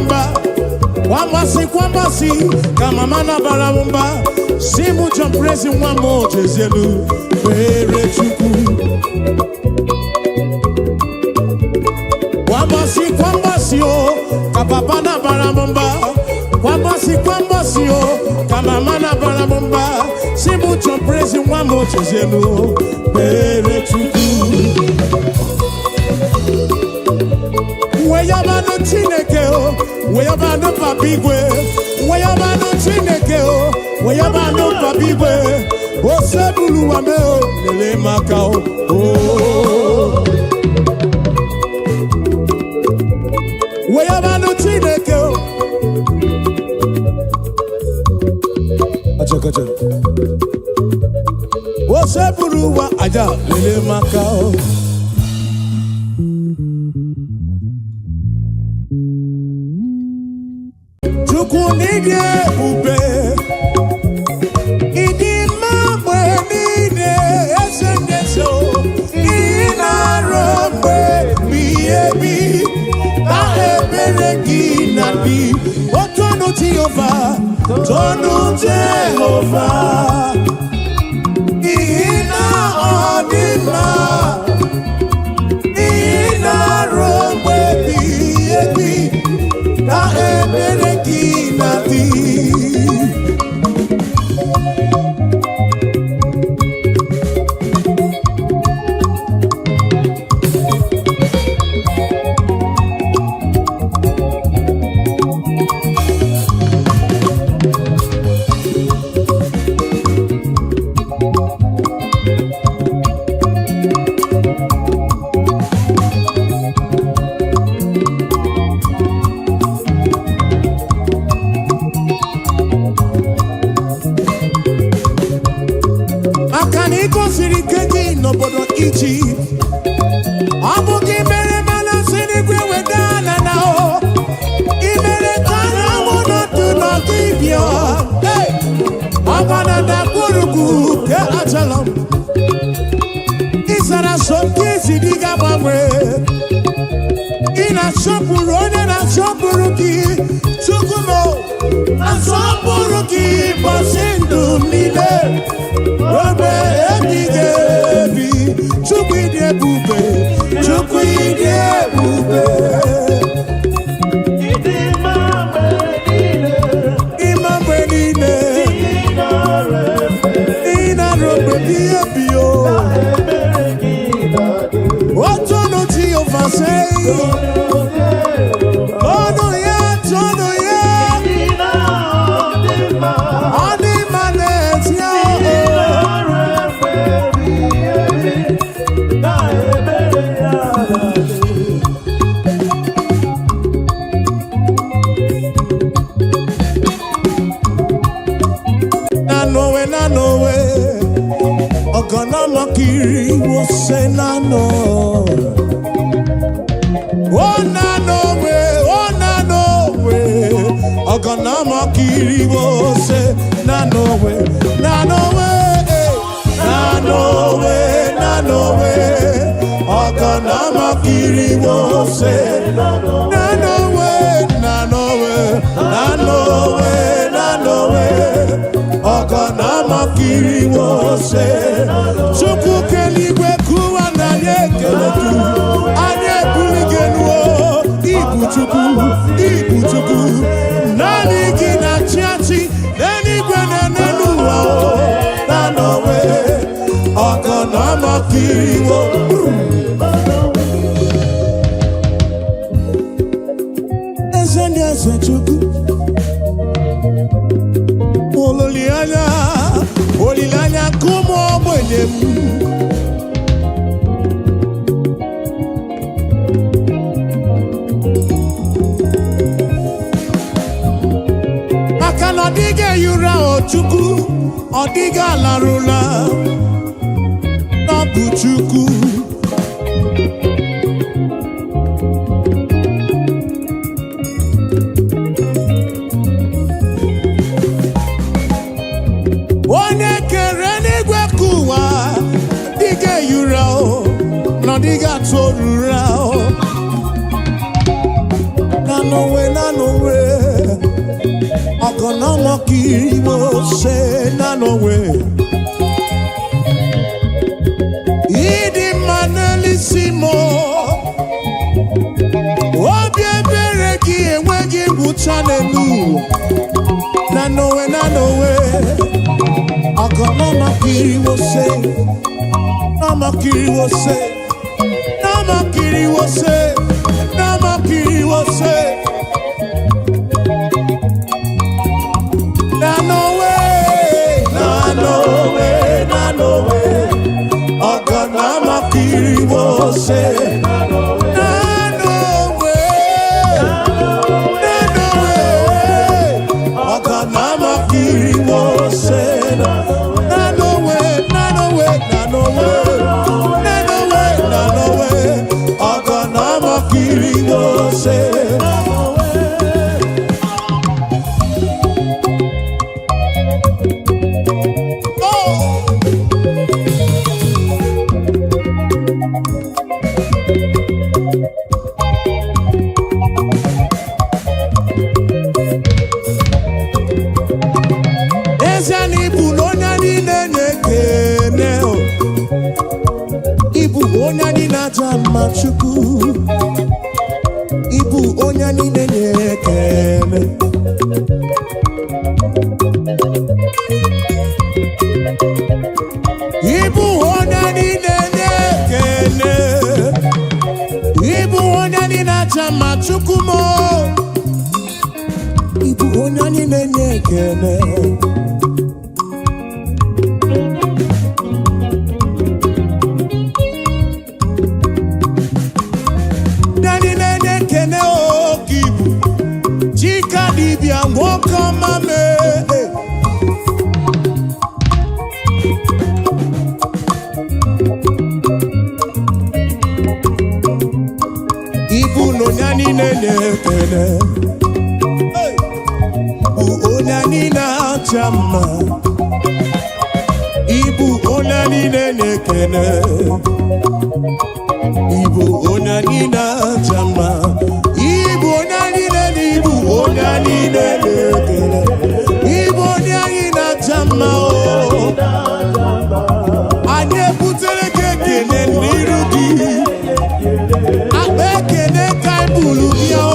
m mba. Kwambasị kwambasị ka mama na-abara m mba, si mụ John Prezi nwa m, jezielu kpere Chukwu. Kwambasị kwambasị o ka papa na-abara m mba, kwambasị kwambasị o ka mama na-abara m mba, si mụ John Prezi nwa m, jezielu kpere Chukwu. Weyabanụ Chineke o, weyabanụ Papa igwe, weyabanụ Chineke o, weyabanụ Papa igwe, osebuluwa me o lele maka o o. Weyabanụ Chineke o. Achakacha. Osebuluwa aja lele maka o. Chukwu n'ịdị ebube, ịdị mma mgbe niile, eze ndị eze o, ị na-arụ mgbe ebighị ebi na ebere gị na dị otonu Jehova, tonu Jehova, n'ihi na ọ dị mma, ị na-arụ mgbe ebighị ebi na ebere gị na dị. Maka na ị gosiri ike gị n'obodo Ijipt, ọ bụ gị mere mana si n'igwe weda ala na o ị mere ka anyanwụ nọdụ n'ọdịbịa ọgba na ndagwurugwu ke achala m. Ị zara so nke isi dị ga-agbanwe. Ị na-asọpụrụ onye na-asọpụrụ gị. Chukwu m o, asọpụrụ gị bọsị ndụ m niile ruo ebighị ebi. Chukwu ịdị ebube, Chukwu ịdị ebube. Ịdị mma mgbe niile. Ịma mgbe niile. Ị nara efe. Ị na-arụ mgbe ebighị ebi o. Ebere gị na-adị. Otonu Jehova sei. Ọnụ ya, tọnụ ya. Ị na-adị mma. Ọ dị mma n'ezie Ị o. nara efe ebighị ebi. Na ebere ya na-adị. Nanowe, nanowe, ọ̀gànàmọ́kiri wo ṣe nánà. Ó nanowe, ó nanowe, ọ̀gànàmọ́kiri wo ṣe nanowe, nanowe, eh, nanowe, nanowe, ọ̀gànàmọ́kiri wo ṣe nanowe, nanowe, nanowe, nanowe, ọ̀gànàmọ́kiri wo ṣe. Chukwu keligwe kụwa na anyị ekele gị, anyị ebuli gị elu o, ibu Chukwu, ibu Chukwu, naanị gị na-achị achị n'eluigwe na n'elu ụwa o, na n'onwe ọ̀gànàmọ́kiri wo. Eze ndị eze, Chukwu, olileanya, olileanya nke ụmụ ogbenye m. Maka na ọ dịghị ehi ụra o Chukwu, ọ dịghị alarụla n'ọbụ Chukwu. Onye kere n'igwe ka ụwa dịghị ehi ụra o, na ọ dịghị atụ ụra o. Na n'onwe, na n'onwe. Ọgọnọmọkiriwose na n'onwe. Ịdị mma n'elisi m, obi ebere gị enweghị ngwụcha n'elu ụwa. Na n'onwe, na n'onwe. Ọgọnọmọkiriwose, nọmọkiriwose, nọmọkiriwose, nọmọkiriwose. Na n'onwe, na n'onwe, na n'onwe. Ọgọnọmọkiriwose. Na n'onwe, na n'onwe. Ọgọnọmọkiriwose. Na n'onwe, na n'onwe, na n'onwe. Na n'onwe, na n'onwe. Ọgọnọmọkiriwose. Oh! Ezie na ịbụ na onye niile na-ekene o. Ịbụ onye anyị na-aja mma, Chukwu. Ịbụ onye niile na-ekene. Ịbụ onye niile na-ekene. Ịbụ onye anyị na-aja mma, Chukwu m. Ịbụ onye anyị na-enye ekene. Ndị anyị na-enye ekene oke ibu Chika dibịa, nwoke ọma mee. Ibu na onye anyị na-enye ekene. Hey! Bụ onye anyị na-acha mma. Ibu onye anyị na-enye ekene. Ibu onye anyị na-acha mma. Ibu onye anyị na-enye, ibu onye anyị na-enye ekele. Ibu onye anyị na-acha mma o. Anyị ebutere gị ekele n'iru gị. Akpa ekele ka anyị buru bịa o.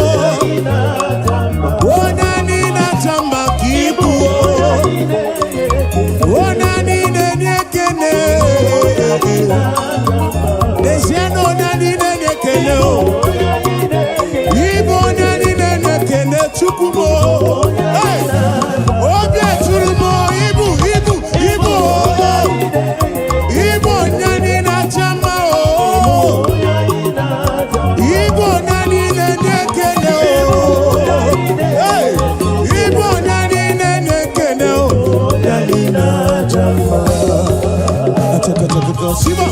Onye anyị na-acha mma ka ibu o. Onye anyị na-enye ekele. N'ezie na onye anyị na-enye ekele o. Ịbụ onye anyị na-enye ekele, Chukwu m o. Hey! Obi eturu m o, ibu, ibu, ibu o. Ịbụ onye anyị na-acha mma o. Ịbụ onye anyị na-enye ekele o. Hey! Ịbụ onye anyị na-enye ekele o. Onye anyị na-acha mma. Achakachakata, Siba.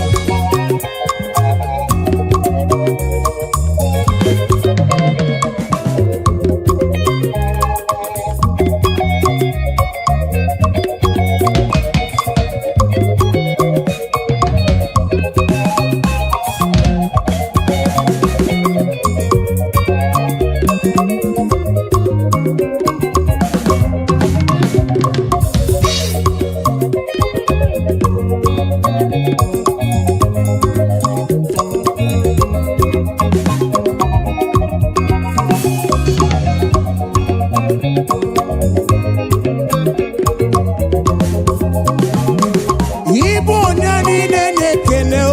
Ịbụ onye niile na-ekele o.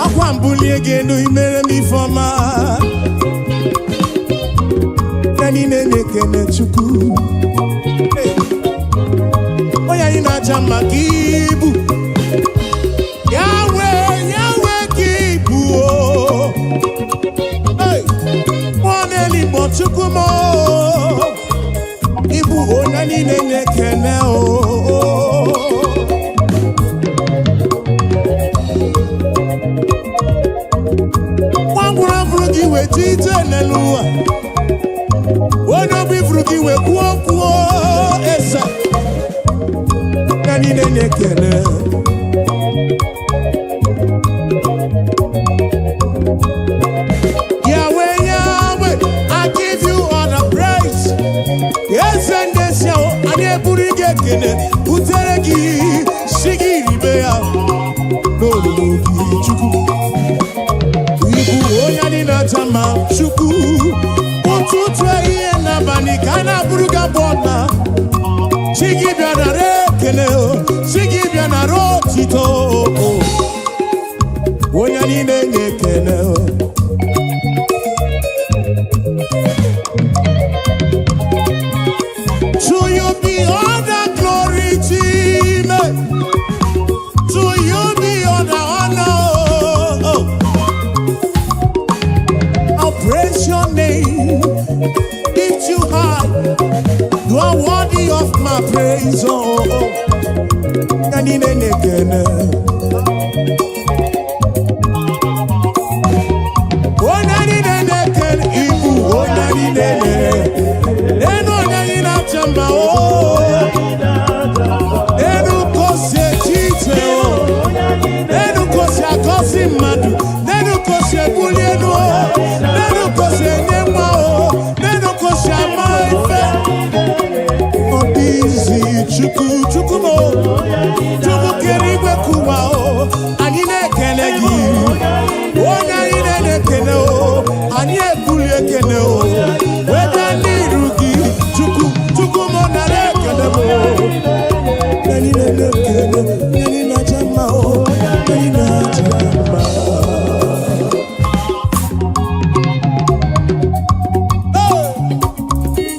Akwa mbulie gị elu, imere m ifeọma. Onye niile na-ekele Chukwu. Hey! Onye anyị na-aja mma ka ibu. Yahweh, Yahweh ka ibu o. Hey! Mmụọ na-eligbo, Chukwu m o. Ịbụ onye niile na-ekele o. Nwa ngwụrụ fụrụ gị weta ije n'elu ụwa. Onye obi fụrụ gị wee kwuo okwu esa. Onye niile na-ekele. Yahweh, Yahweh, I give you all the praise. ekene butere gị, si gị ribe ya n'olulu gị. Chukwu, ịbụ onye anyị na-aja mma. Chukwu, ụtụtụ, ehihie n'abalị ka a na-abụrụ gị abụ ọma. Chi gị bịa nara ekele o, chi gị bịa nara otito o. Onye anyị na-enye ekele o. To you be all the glory, Chime. To you be all the honor. Oh. I'll praise your name, lift you high. You are worthy of my praise. Oh. Anyị na-enye ekele. Onye anyị na-enye ekele, ịbụ onye anyị na-enye. Enu onye anyị na-acha mma o. Enu ka o si eche iche o. Enu ka o si agọzi mmadụ. Enu ka o si ebuli elu o. Enu ka o si enye nwa o. Enu ka o si ama ife. Ọ dị izi. Chukwu, Chukwu m o. Chukwu kere igwe kụwa o. Anyị na-ekele gị. Onye anyị na-ekele o. Anyị ebuli ekele o. Weta n'iru gị. Chukwu, Chukwu m, nara ekele m o. Anyị na-ekele, anyị na-aja mma o. Anyị na-aja mma. Hey!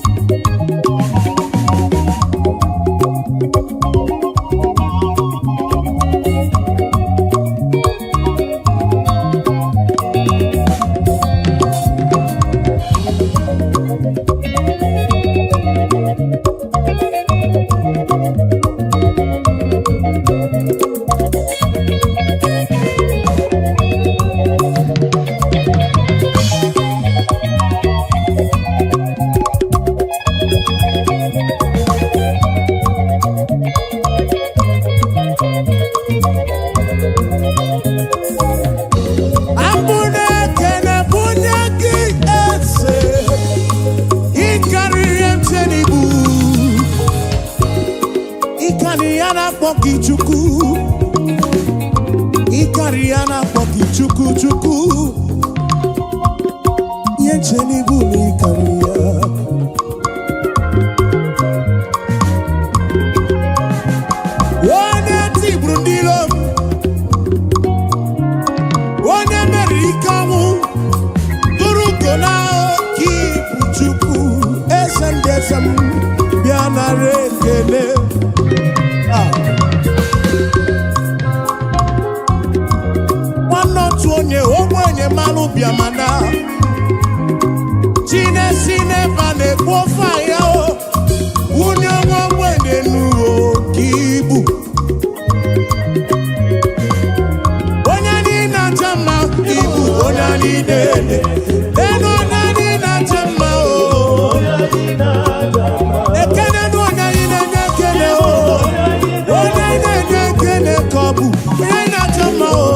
Abụ na-ekele bunye gị, eze. Ịkarịrị mche n'ibu, ịkarị ya na-akpọ gị Chukwu, ịkarị ya na-akpọ gị Chukwu. Chukwu, ihe nche n'ibu na ịkarị ya. Onye tigburu ndị iro m, onye meriri ike ọnwụ, tụrụ ugo na oke ibu. Chukwu, eze ndị eze m, bịa nara ekele. Ah. Nwanne otu onye ogbenye malụ bịa, mana chinesi n'ebe a na-ekwu ofe ahịa o, wunye nwa ogbenye nuo ka ibu. Onye anyị na-acha mma, ibu onye anyị na-ele elu, onye anyị na-acha mma o. Ekele nụ onye anyị na-enye ekele o. Onye anyị na-enye ekele ka ọ bụ onye anyị na-acha mma o.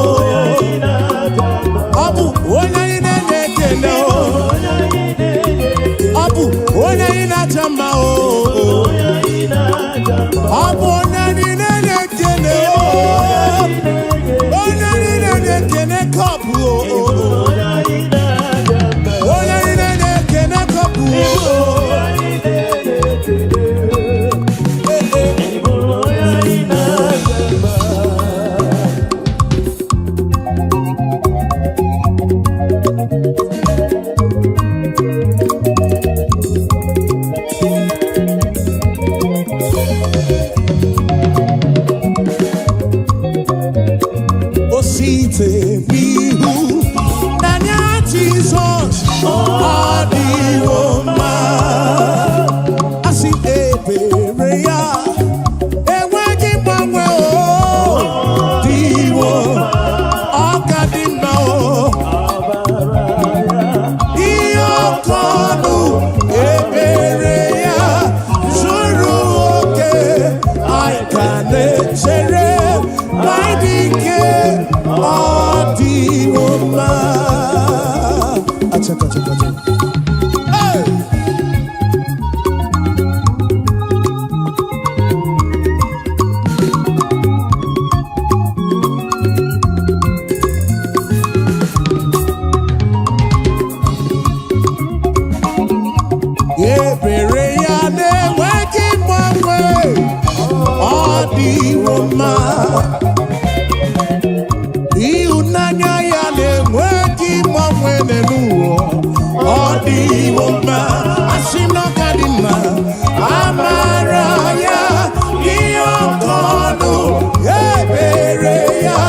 Ọ bụ onye anyị na-enye ekele o. Ọ bụ onye anyị na-acha mma o. Ọ bụ onye anyị na-enye ekele o. Onye anyị na-enye ekele ka ọ bụ o. Onye anyị na-enye ekele ka ọ bụ o. Ee, ee. Ebere ya na-enweghị mgbanwe, ọ dịwo mma. Ịhụnanya ya na-enweghị mgbanwe n'elu ụwa, ọ dịwo mma. Asị m na ọ ka dị mma. Amara ya dị oke ọnụ, ebere ya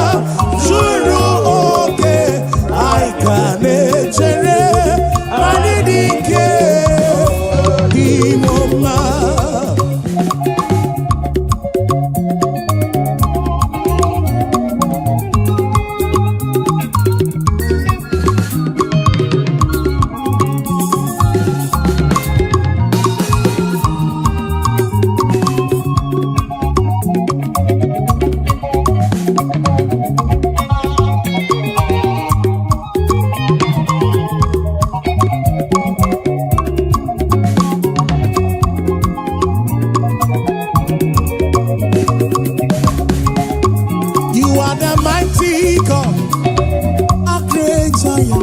zuru oke. Anyị ka na-echere anyị dị ike dịwo mma. You are the mighty God, a great I am.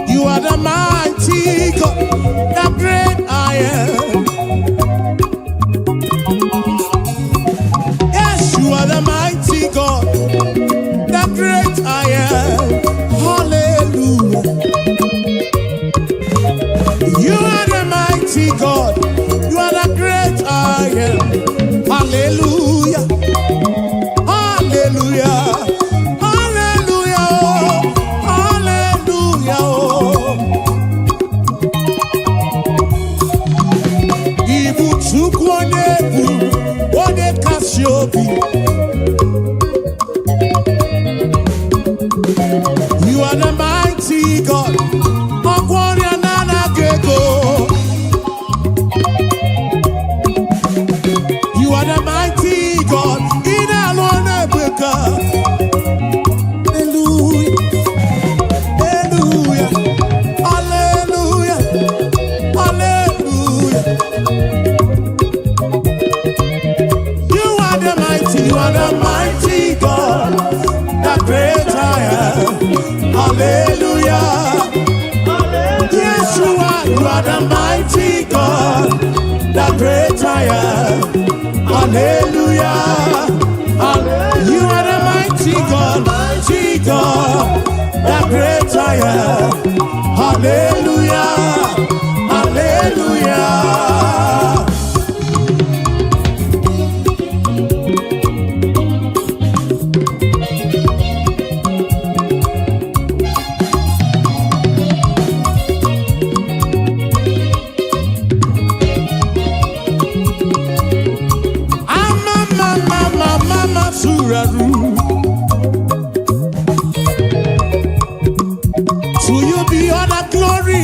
You are the mighty God, the great I am. Yes, you are the mighty God, the great I am. Hallelujah. You are the mighty God, you are the great I am. Hallelujah. Hallelujah. Hallelujah. Hallelujah. Ibu Chukwu onye bụ onye kasị obi. You are the mighty God. Ọgwọ ọrịa na-anaghị ego. You are the mighty God. Ị na-alụ ọrụ ebube. Hallelujah. Hallelujah. Hallelujah. Hallelujah. You are the mighty, you are the mighty God, the great I am. Hallelujah. Yes, you are the mighty God, the great I am. Hallelujah. You are the mighty God, mighty God, the great I am. Hallelujah. Hallelujah. Ama mama mama masuraru. To you be all the glory,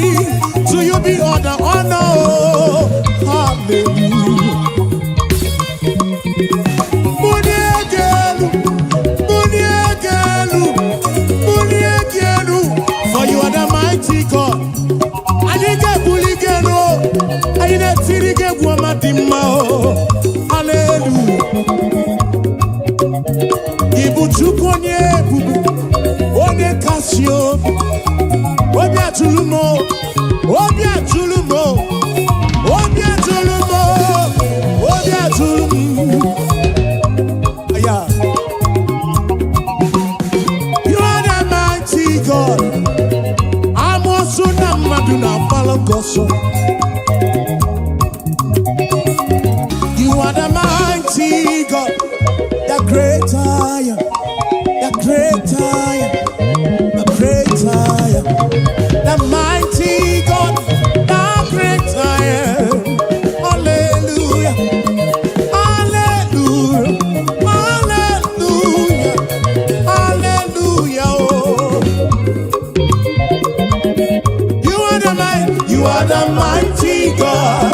to you be all the honor. Hallelujah. Muniegelu, muniegelu, muniegelu. For you are the mighty God. Anyị ga-ebuli gị elu, anyị na-etiri gị egwu ọma dị mma o. Hallelujah. Ị bụ Chukwu onye ebube, onye kasị obi. Obi atụrụ m o, obi atụrụ m o, obi atụrụ m o, obi atụrụ m. Yeah. You are the mighty God. Amoosu na mmadụ na-agbalụ gị ọsọ. You are the mighty God, the great I am, the great I am, the great I am, the mighty God, the great I am. Hallelujah, hallelujah, hallelujah, hallelujah. Oh. You are the mighty, you are the mighty God,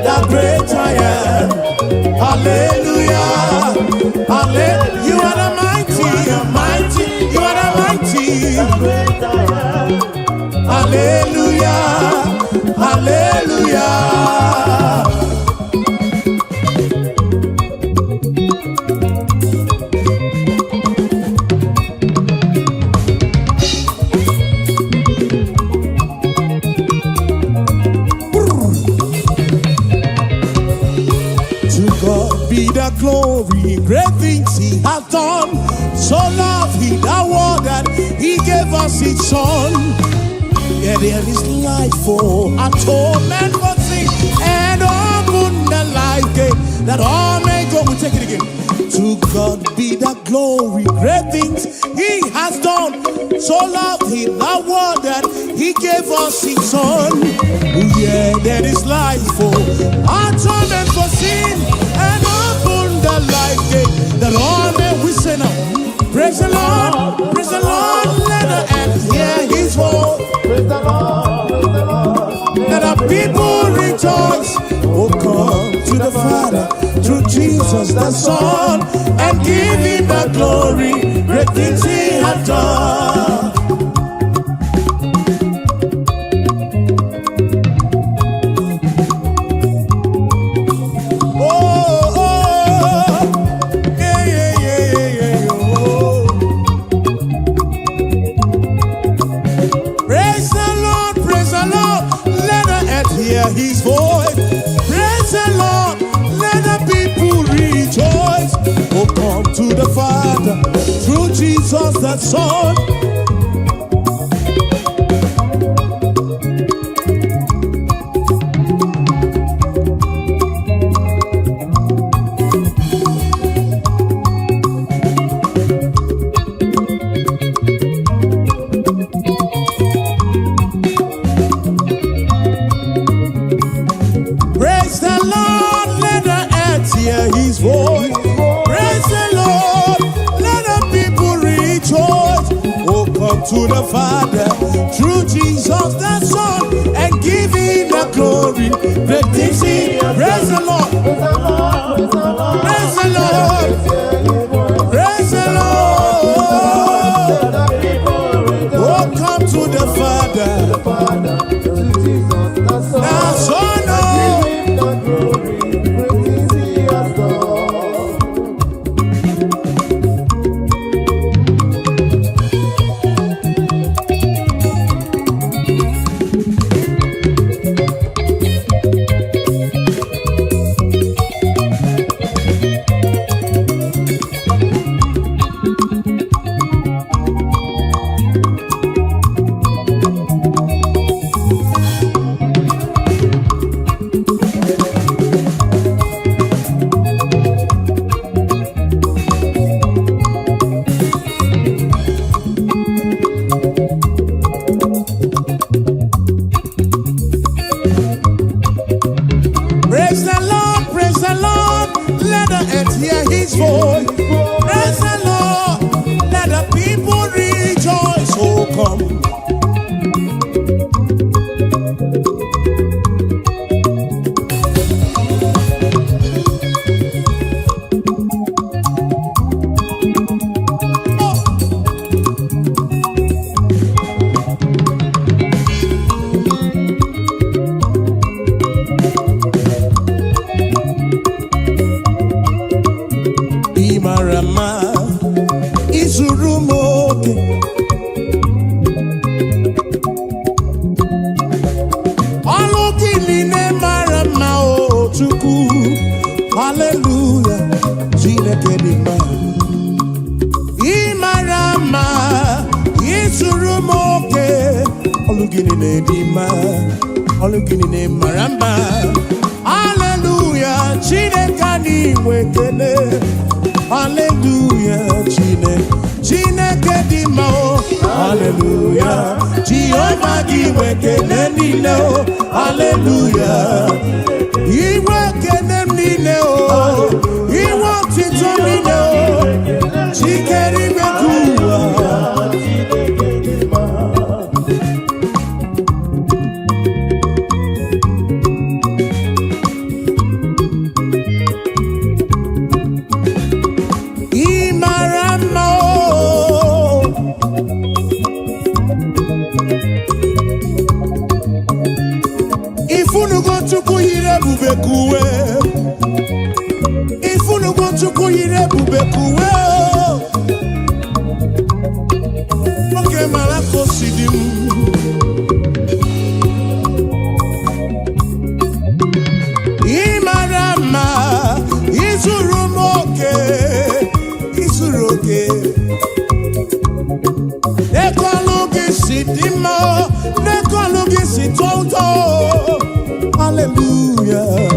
the great I am. Hallelujah, hallelujah. You are the mighty, mighty, you are the mighty. Hallelujah, hallelujah. Great things he hath done. So loved he the world that he gave us his son. Yeah, there is life for atonement for sin and open the life gate that all may go. We take it again. To God be the glory, great things he has done. So loved he the world that he gave us his son. Yeah, there is life for atonement for sin and open the life gate that all may we say now. Praise the Lord, praise the Lord, let the earth hear his voice. Praise the Lord, praise the Lord. Let the people rejoice. Oh, come to the Father through Jesus the Son and give him the glory. Great things he hath done. Oh, oh, yeah, yeah, yeah, yeah, yeah, oh. Praise the Lord, praise the Lord, let the earth hear his voice. Praise the Lord, let the people rejoice. Oh, come to the Father through Jesus the Son. Praise the Lord, let the earth hear his voice. Praise the Lord, let the people rejoice. Oh, come to the Father through Jesus the Son and give him the glory. Great things he. Praise the Lord, Praise the Lord, praise the Lord. praise the Lord, Hear his voice. praise the Lord. Let the people rejoice. Oh, come to the Father, The Father, through Jesus the Son. the Son. Oh. Give him the glory. Great things he has done. Praise the Lord, praise the Lord, let the earth hear his voice. Praise the Lord, let the people rejoice. Oh, come. Ị mara mma, izuru m oke. Ọlụ gị niile mara mma o Chukwu. Haleluya, Chineke dị mma. Ị mara mma, izuru m oke. Ọlụ gị niile dị mma, ọlụ gị niile mara mma. Haleluya, Chineke anyị nwe ekele. Haleluya, Chineke, Chineke dị mma o. Haleluya, Jehova gị nwe ekele niile o. Haleluya. Iwe ekele m niile o. Iwe otito m niile o. Chikere igwe ka ụwa. Ị mara mma o. Ifunugo Chukwu yiri ebube ka uwe. Ifunugo Chukwu yiri ebube ka uwe o. Nwoke mara ka o si dị m. Ị mara mma, izuru m oke. Hallelujah.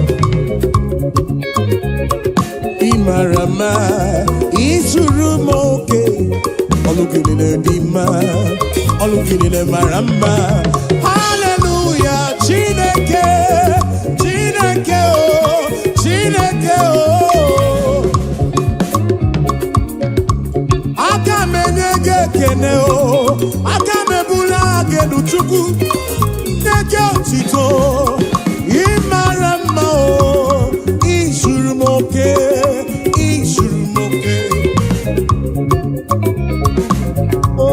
Ị mara mma, izuru m oke. Ọlụ gị niile dị mma, ọlụ gị niile mara mma. Hallelujah, Chineke, Chineke o, Chineke o. Aka m enye gị ekene o, aka m ebuli gị elu, Chukwu, nye gị otito. Ị mara mma o, izuru m oke, izuru m oke. Oh,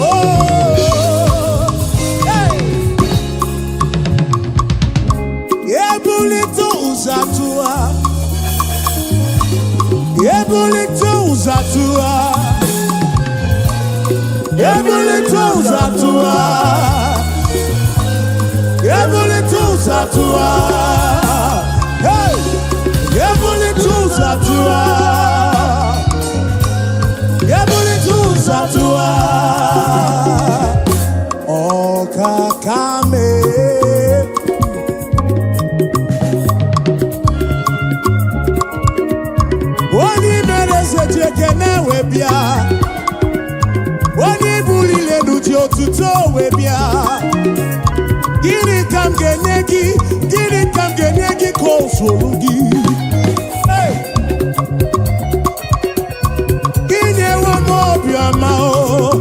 oh, hey. Ebulite ụzọ atụwa, ebulite ụzọ atụwa, ebulite ụzọ atụwa, ebulite ụzọ atụwa. Hey! Ebulite ụzọ atụwa, ebulite ụzọ atụwa. Ọkaka mee. Onye mere eze ji ekene wee bịa, onye buliri elu ji otuto wee bịa. Gịnị ka m ga-enye gị? Gịnị ka m ga-enye gị ka o zuru gị? Hey! Inyewo m obiọma o,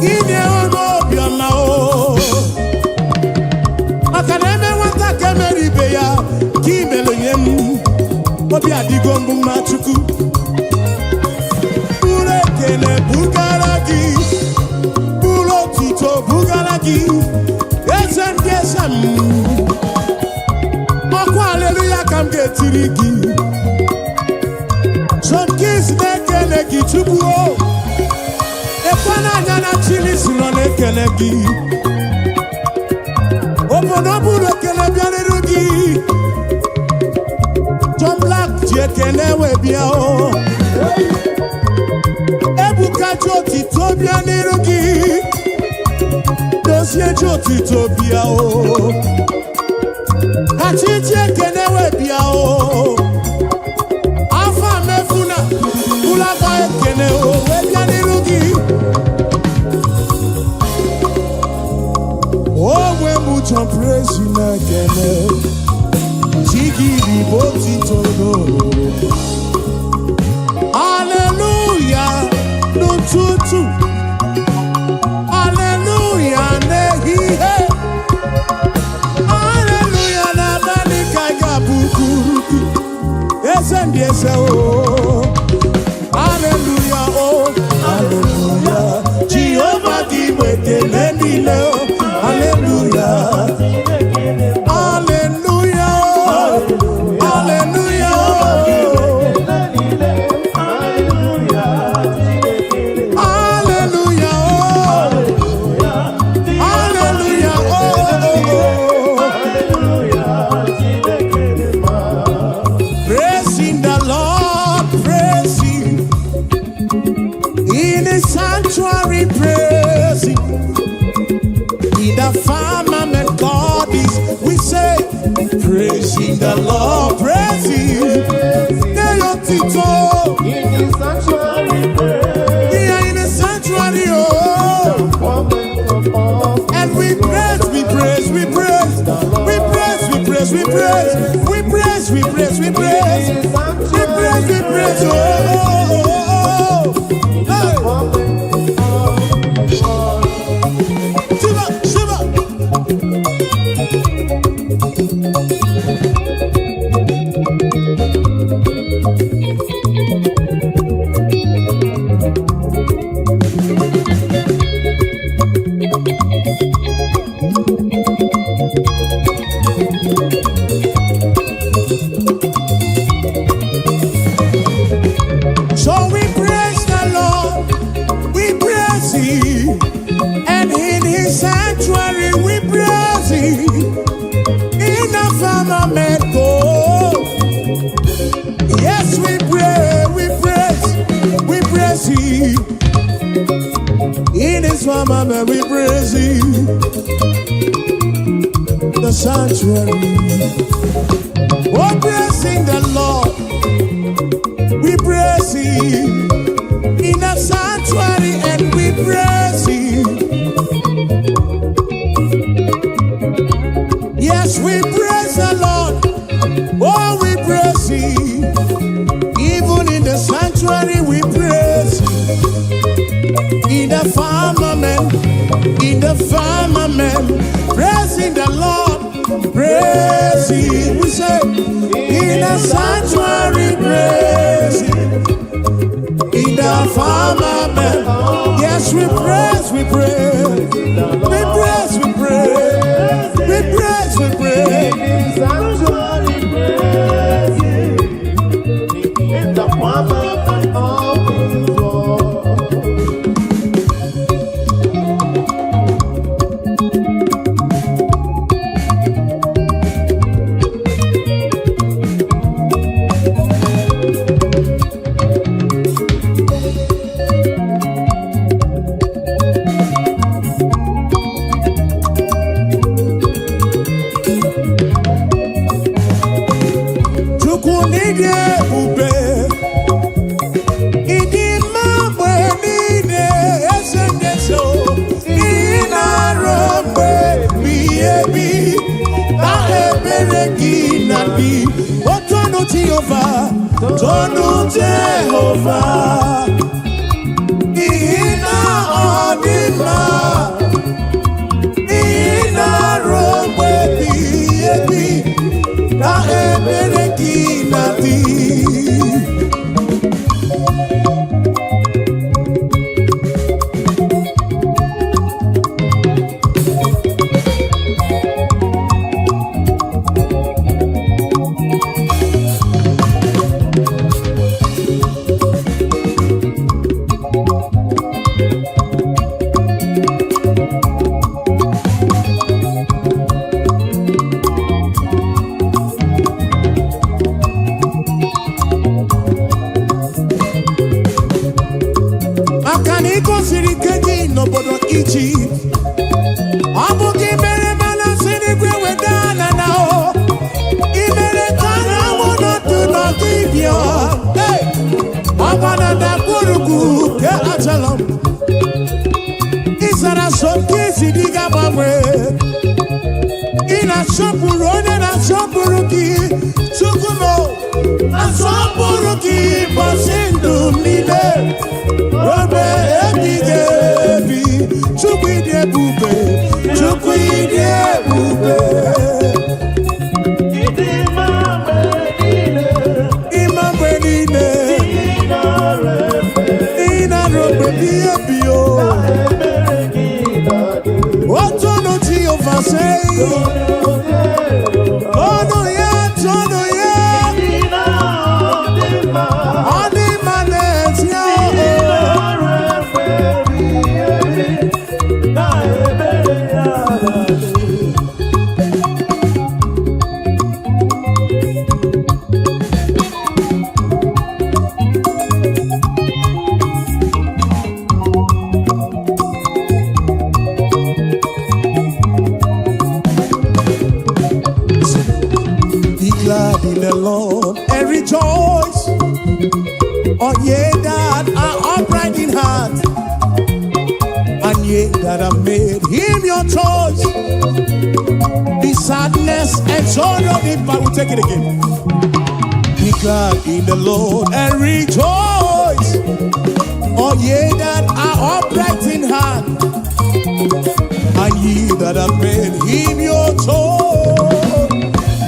inyewo m obiọma o, maka na eme nwata ka emere ibe ya ka imere nye m. Obi adịgo mbụ mma. Chukwu, buru ekele bugara gị, buru otuto bugara gị, eze ndị eze m. Ọkwa aleluya ka m ga-etiri gị. John Keys na-ekele gị, Chukwu o. Ekwe n'anya na Chili si nọ na-ekele gị. Obodo buru ekele bịarịrị gị. John Black ji ekele wee bịa o. Ebuka ji otito bịa n'iru gị. Dozie ji otito bịa o. Kachi ji ekele wee bịa o. Afa mefuna ụlọakpa ekele o wee bịa n'iru gị. Onwe m John Praise na-ekele chi gị bụ otito n'olulu. Hallelujah n'ụtụtụ, hallelujah n'ehihie, hallelujah n'abalị ka ị ga-abụ kwuru gị, eze ndị eze o. Hallelujah o, hallelujah. Jehova, gị bụ ekele niile o. Hallelujah, hallelujah o, hallelujah o. Hallelujah o, hallelujah o. Praising the Lord, praise Him in His sanctuary, praise Him in the firmament. God is, we say, praising the Lord, praise Him. Tito, In the sanctuary, praise. here in the sanctuary, oh. Moment of And we praise, we praise, we praise, we praise, we praise, we praise, we praise, we praise, we praise, we praise, we praise, oh, oh, oh, oh. Hey. Shiva, Shiva. In his firmament we praise him. The sanctuary. Oh, praising the Lord. We praise him. In the sanctuary and we praise him. Yes, we praise the Lord. Oh, we praise him. Even in the sanctuary, we praise him. In the firmament, praising the Lord, praise him. We say, in the sanctuary, praise him. In the firmament, yes, we praise, we praise, we praise, we praise, we praise, we praise. Sanctuary, praise Him. In the firmament of His word. Chukwu n'ịdị ebube, ịdị mma mgbe niile, eze ndị eze o. Ị na-arụ mgbe ebighị ebi, na ebere gị na-adị. O tonu Jehova, tonu Jehova, n'ihi na ọ dị mma. Ị na-arụ mgbe ebighị ebi, na ebere gị na-adị. Maka na ị gosiri ike gị n'obodo Ijipt, ọ bụ gị mere mana si n'igwe weda na na o ị mere ka anyanwụ nọdụ n'ọdịbịa. Hey! Ọgba na ndagwurugwu nke Ajalon, ị zara so nke isi dị ga-agbanwe. Ị na-asọpụrụ onye na-asọpụrụ gị. Chukwu m, asọpụrụ gị ụbọchị ndụ m niile ruo ebighị ebi. Chukwu, ịdị ebube, Chukwu, ịdị ebube. Ịdị mma mgbe niile, Ịma mgbe niile, ị nara efe, ị na-arụ mgbe ebighị ebi o. ebere gị na-adị. Tonu Jehova, sei tonu ya, tonu ya. Ị na-adị mma, Ọ dị mma n'ezie ị o. nara efe ebighị ebi, na ebere ya na-adị. Be glad in the Lord and rejoice, all ye that are upright in heart, and ye that have made him your choice. The sadness and sorrow depart. We take it again. Be glad in the Lord and rejoice, all ye that are upright in heart, and ye that have made him your choice.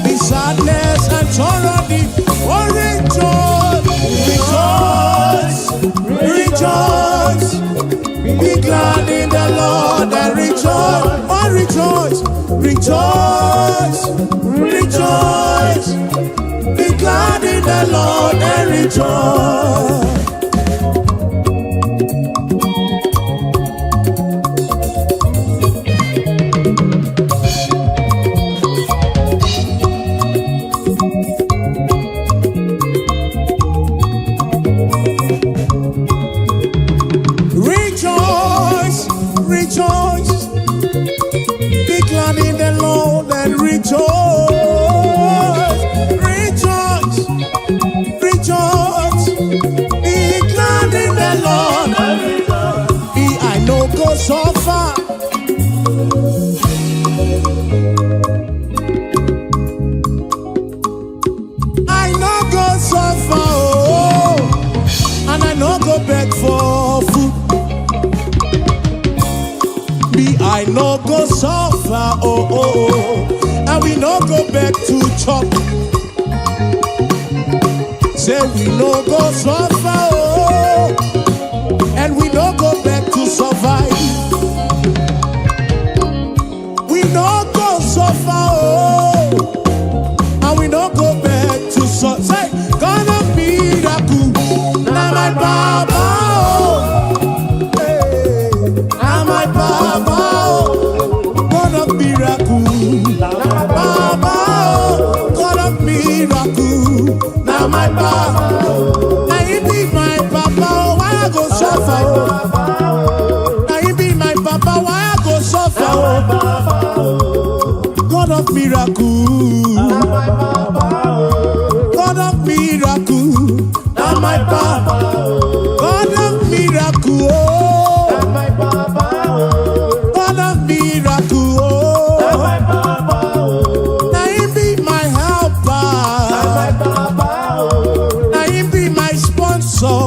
The sadness and sorrow depart. Oh, rejoice, rejoice, rejoice. Be glad in the Lord and rejoice. Oh, rejoice, rejoice, rejoice. Be glad in the Lord and rejoice. Rejoice. Rejoice, rejoice, rejoice. Be glad in the Lord. Me, I no go suffer. I no go suffer, oh, and I no go beg for food. Me, I no go suffer, oh, and we no go beg to chop. Say we no go suffer, oh, and we no go beg to survive. We no go suffer, oh, and we no go beg to suffer. Say, God of miracle, na my baba, oh, hey, na my baba, oh, God of miracle, baba, oh, God of miracle, na my baba. Na he be my papa, oh, why I go suffer? Oh? Na he be my papa, why I go suffer? Oh? God of miracle. God of miracle, na my papa. God of miracle, oh. God of miracle, oh. Na him be my helper. Na him be my sponsor.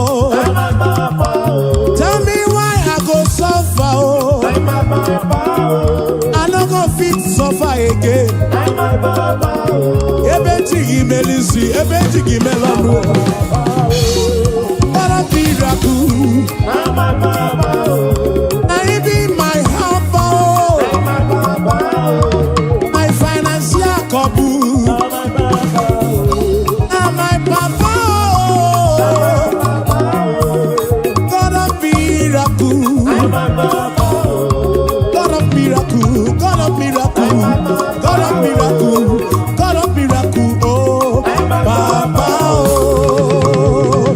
Tell me why I go suffer, oh. I no go fit suffer again. Ebe chi gị mere isi, ebe chi gị mere ọnụ. God of miracle, na him be my helper, oh. My financial couple. Na my papa, oh. God of miracle, God of miracle, God of miracle, God of miracle, God of miracle, oh, Papa, oh.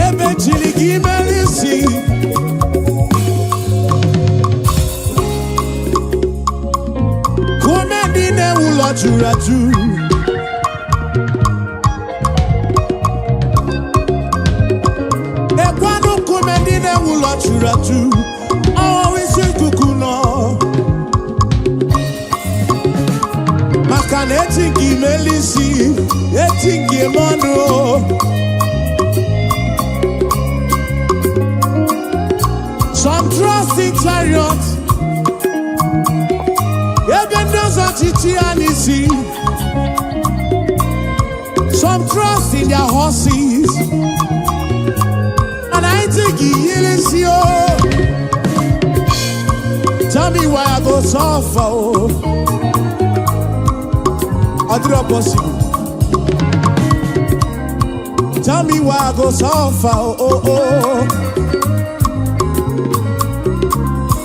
Ebe chiri gị mere isi. Kume ndị na-ewu ụlọ juru ajụ. Ekwanụ nkume ndị na-ewu ụlọ juru ajụ. Ọwụwa isi ikuku nọ. Maka na eti gị imeli isi, eti gị eme ọnụ. Some trust in chariot. Ebe ndị ọzọ chichi ya n'isi. Some trust in their horses. And I think he isi o. Tell me why I go suffer o. Ọ dịrọ possible. Tell me why I go suffer oh, oh.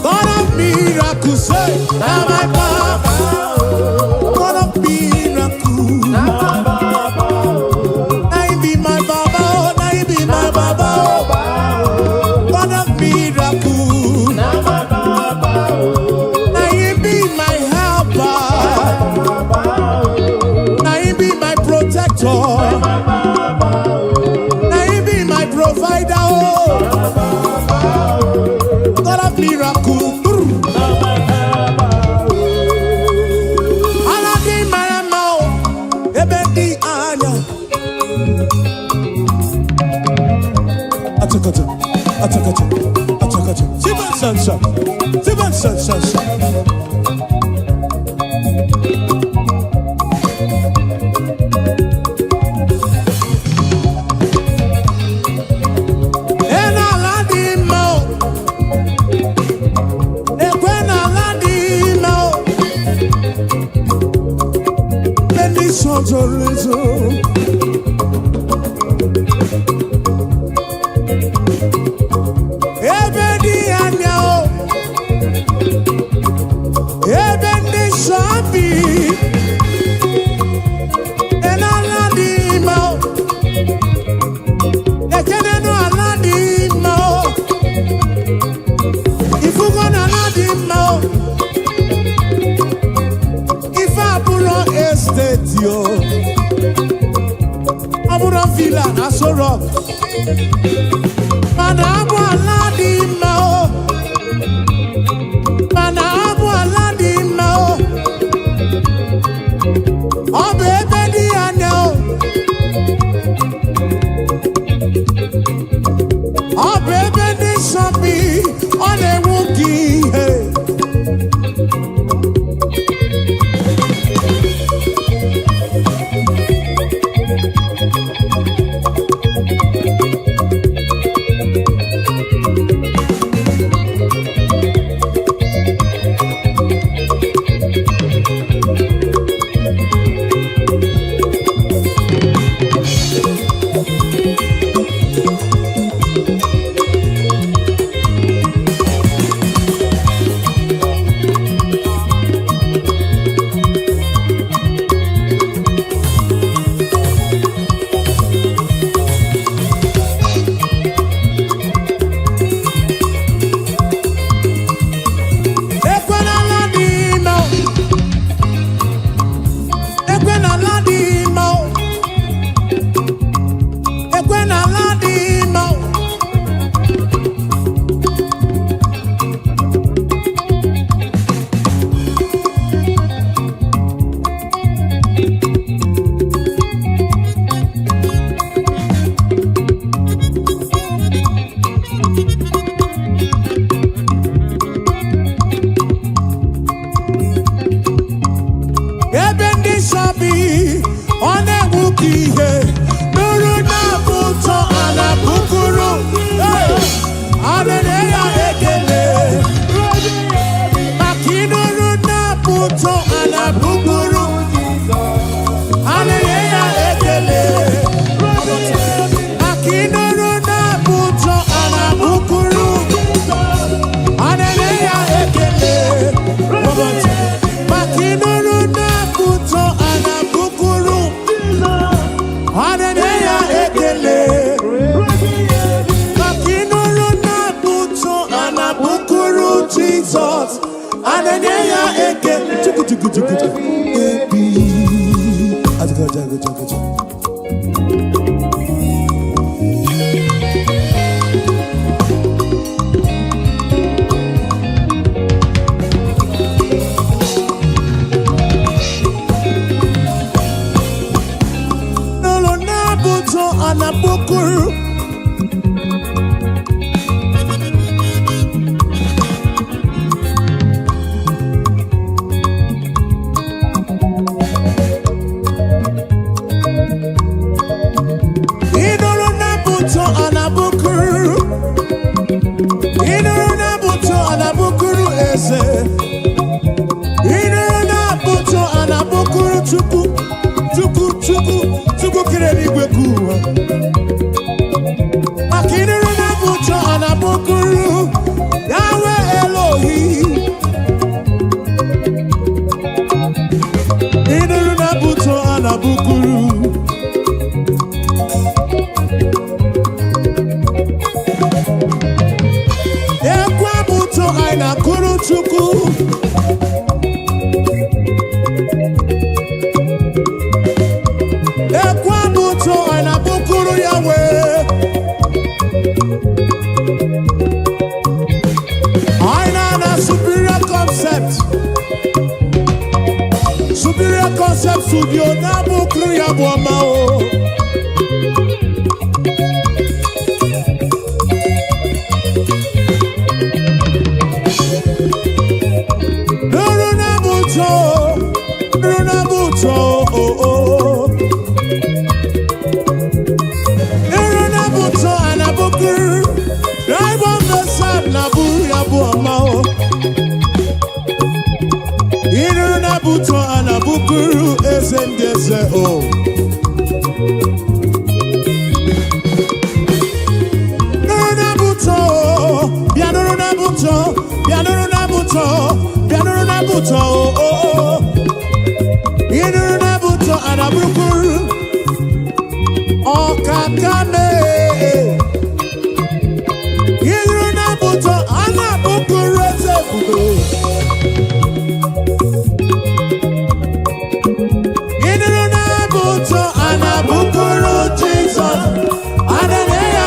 God of miracles, say, na my papa. God of miracle. Na him be my baba, oh, na him be my baba, oh. God of miracle. Na him be my helper. Na him be my protector. Na him be my provider, oh. God of miracle. Brr. Ala dị mara mma o, ebe dị anya. Achakacha, achakacha, achakacha. Siban sansa, siban sansa. Ena ala dị mma o, ekwe na Mana abụ ala dị mma o. Mana abụ ala dị mma o. Ọ bụ ebe dị anya o. Ọ bụ ebe ndị nsọ bi, ọ na-enwu ka ihe. Ekwe n'ala dị mma o. Ekwe n'ala dị mma o. Ekwe n'ala dị mma o. Ebe ndị nsọ bi, ọ na-enwu ka ihe. Nụrụ na-abụ ụtọ a na-abụkụrụ. A na-enye ya ekele. Maka ịnụrụ na-abụ ụtọ a na-abụkụrụ. A na-enye ya ekele. Maka ịnụrụ na-abụ ụtọ a na-abụkụrụ. A na-enye ya ekele. Maka ịnụrụ na-abụ ụtọ a na-abụkụrụ. A na-enye ya ekele. Maka ịnụrụ na-abụ ụtọ a na-abụkụrụ Jizọs. A na-enye ya ekele. Chukwu, chukwu, chukwu, chukwu. Ebi. Ajụjụ, ajụjụ, ajụjụ. N'ụlọ na-abụ ụtọ a na-abụkụrụ. Ịnụrụ na-abụ ụtọ a na-abụkụrụ. Ịnụrụ na-abụ ụtọ a na-abụkụrụ eze. Ịnụrụ na-abụ ụtọ a na-abụkụrụ Chukwu. Chukwu, Chukwu, Chukwu kere eluigwe ka ụwa. Maka ịnụrụ na-abụ ụtọ a na-abụkụrụ Yahweh Elohi. Ịnụrụ na-abụ ụtọ a na-abụkụrụ. Ekwe abụ ụtọ anyị na-akụrụ Chukwu. Ekwe abụ ụtọ anyị na-abụkụrụ Yahweh. Anyị na-ana Superior Concept. Superior Concept Studio na-abụkụrụ ya bụ ọma o. Nụrụ na-abụ ụtọ, nụrụ na-abụ ụtọ, o, o. Nụrụ na-abụ ụtọ, a na-abụkụrụ. Drive on the side na-abụrụ ya bụ ọma o. Ịnụrụ na-abụ ụtọ, a na-abụkụrụ eze ndị eze o. Nụrụ na-abụ ụtọ, bịa nụrụ na-abụ ụtọ, bịa nụrụ na-abụ ụtọ, bịa nụrụ na-abụ ụtọ, o, o, o. Ịnụrụ na-abụ ụtọ, a na-abụrụkwuru ọkaka mee. Ịnụrụ na-abụ ụtọ, a na-abụkwuru eze ebube. Ịnụrụ na-abụ ụtọ, a na-abụkwuru Jizọs. A na-enye ya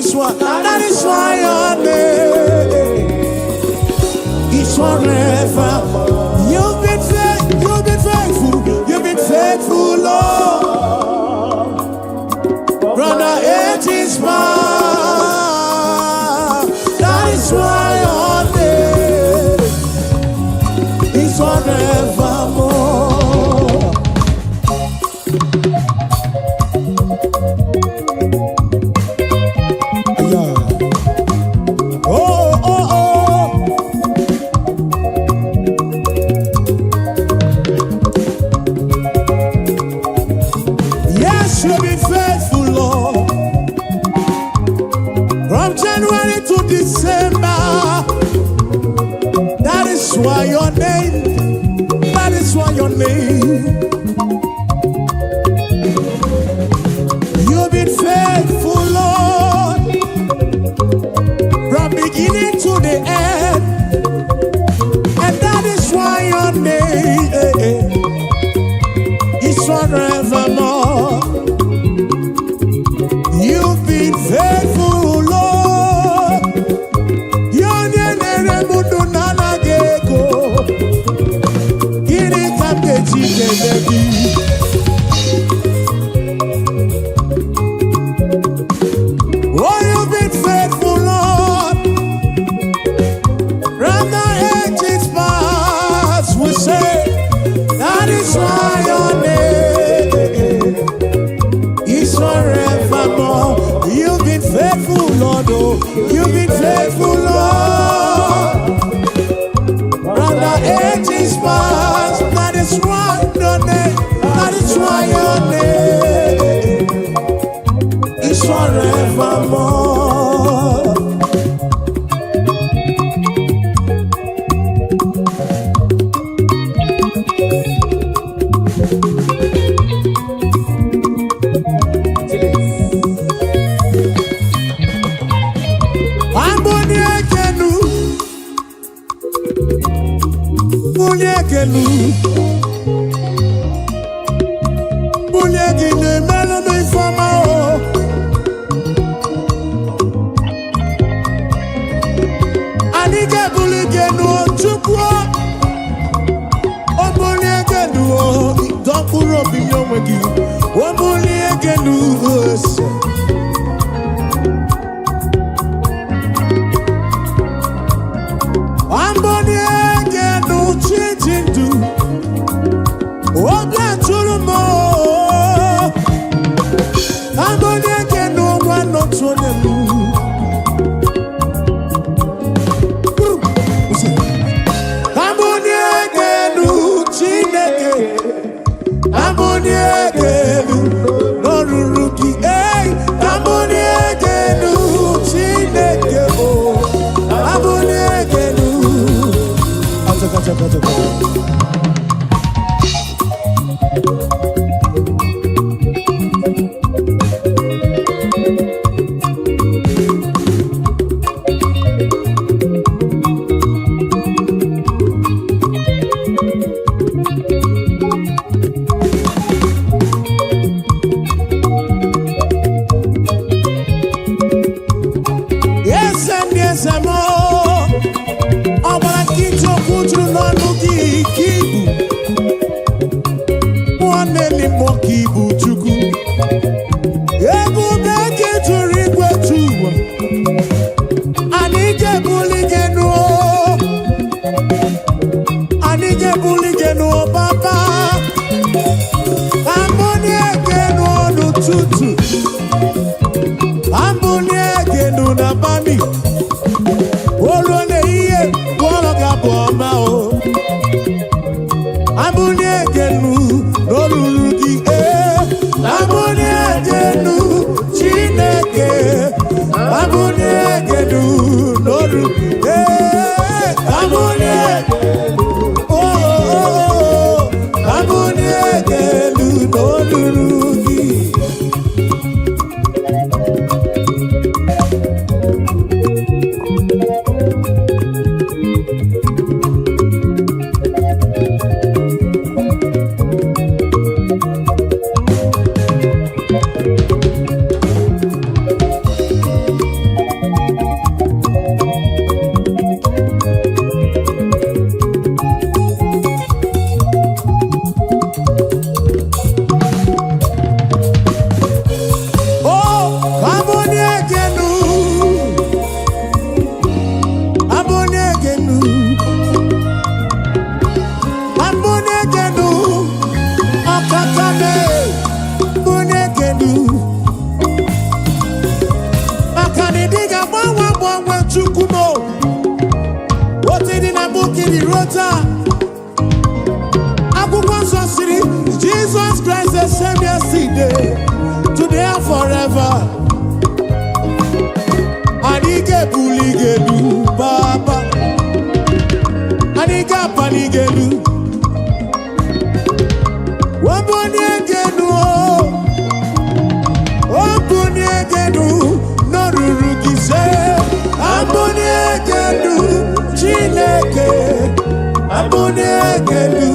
is why, that is why your name is forever. You've been faithful, you've been faithful, you've been faithful, Lord. Brother, it is mine. That is why your name is forevermore. Yeah. Oh. Yes, you've been faithful, Lord. From January to December. That is why your name, that is why your name. You've been faithful, Lord. From beginning to the end. And that is why your name is forevermore. You've been faithful, Lord. Onye na-ere m ndụ na-anaghị ego. Gịnị ka m ga-eji kelee gị? Oh, you've been faithful, Lord. From the ages past, we say, that is why your name is forevermore. You've been faithful, Lord. Oh, you've been faithful, Lord. From the ages past, that is why your name, that is why your name is forevermore. Chilis. Amboni ekenu, bulie ekenu, bulie gị na-emelụ m ifeọma o. Anyị ga-ebuli gị enu o, Chukwu o. O bulie gị enu o, dọ mkpụrụ obi nye onwe gị. O bulie gị enu ose. Amboni egenu chi ji ndụ. Obi atụrụ m o. Amboni egenu nwa n'otu onye m. Ose. Amboni egenu Chineke. Amboni egenu n'ọrụrụ gị. Ei, amboni egenu Chineke o. Amboni egenu. Achaka, achaka, achaka. Eze ndị eze m, ọ gbara nkịtị, okwu juru n'ọnụ gị. agbanwe, Chukwu m. Otu dị na mbụ ka ị dị ruo taa. Akwụkwọ nsọ siri, Jesus Christ the same yesterday, today and forever. Anyị ga-ebuli gị elu, Papa. Anyị ga-apali gị elu. Wabuni gị elu o. Obunie gị elu n'oruru gị se. Abunie gị elu, Chineke. Abunie gị elu.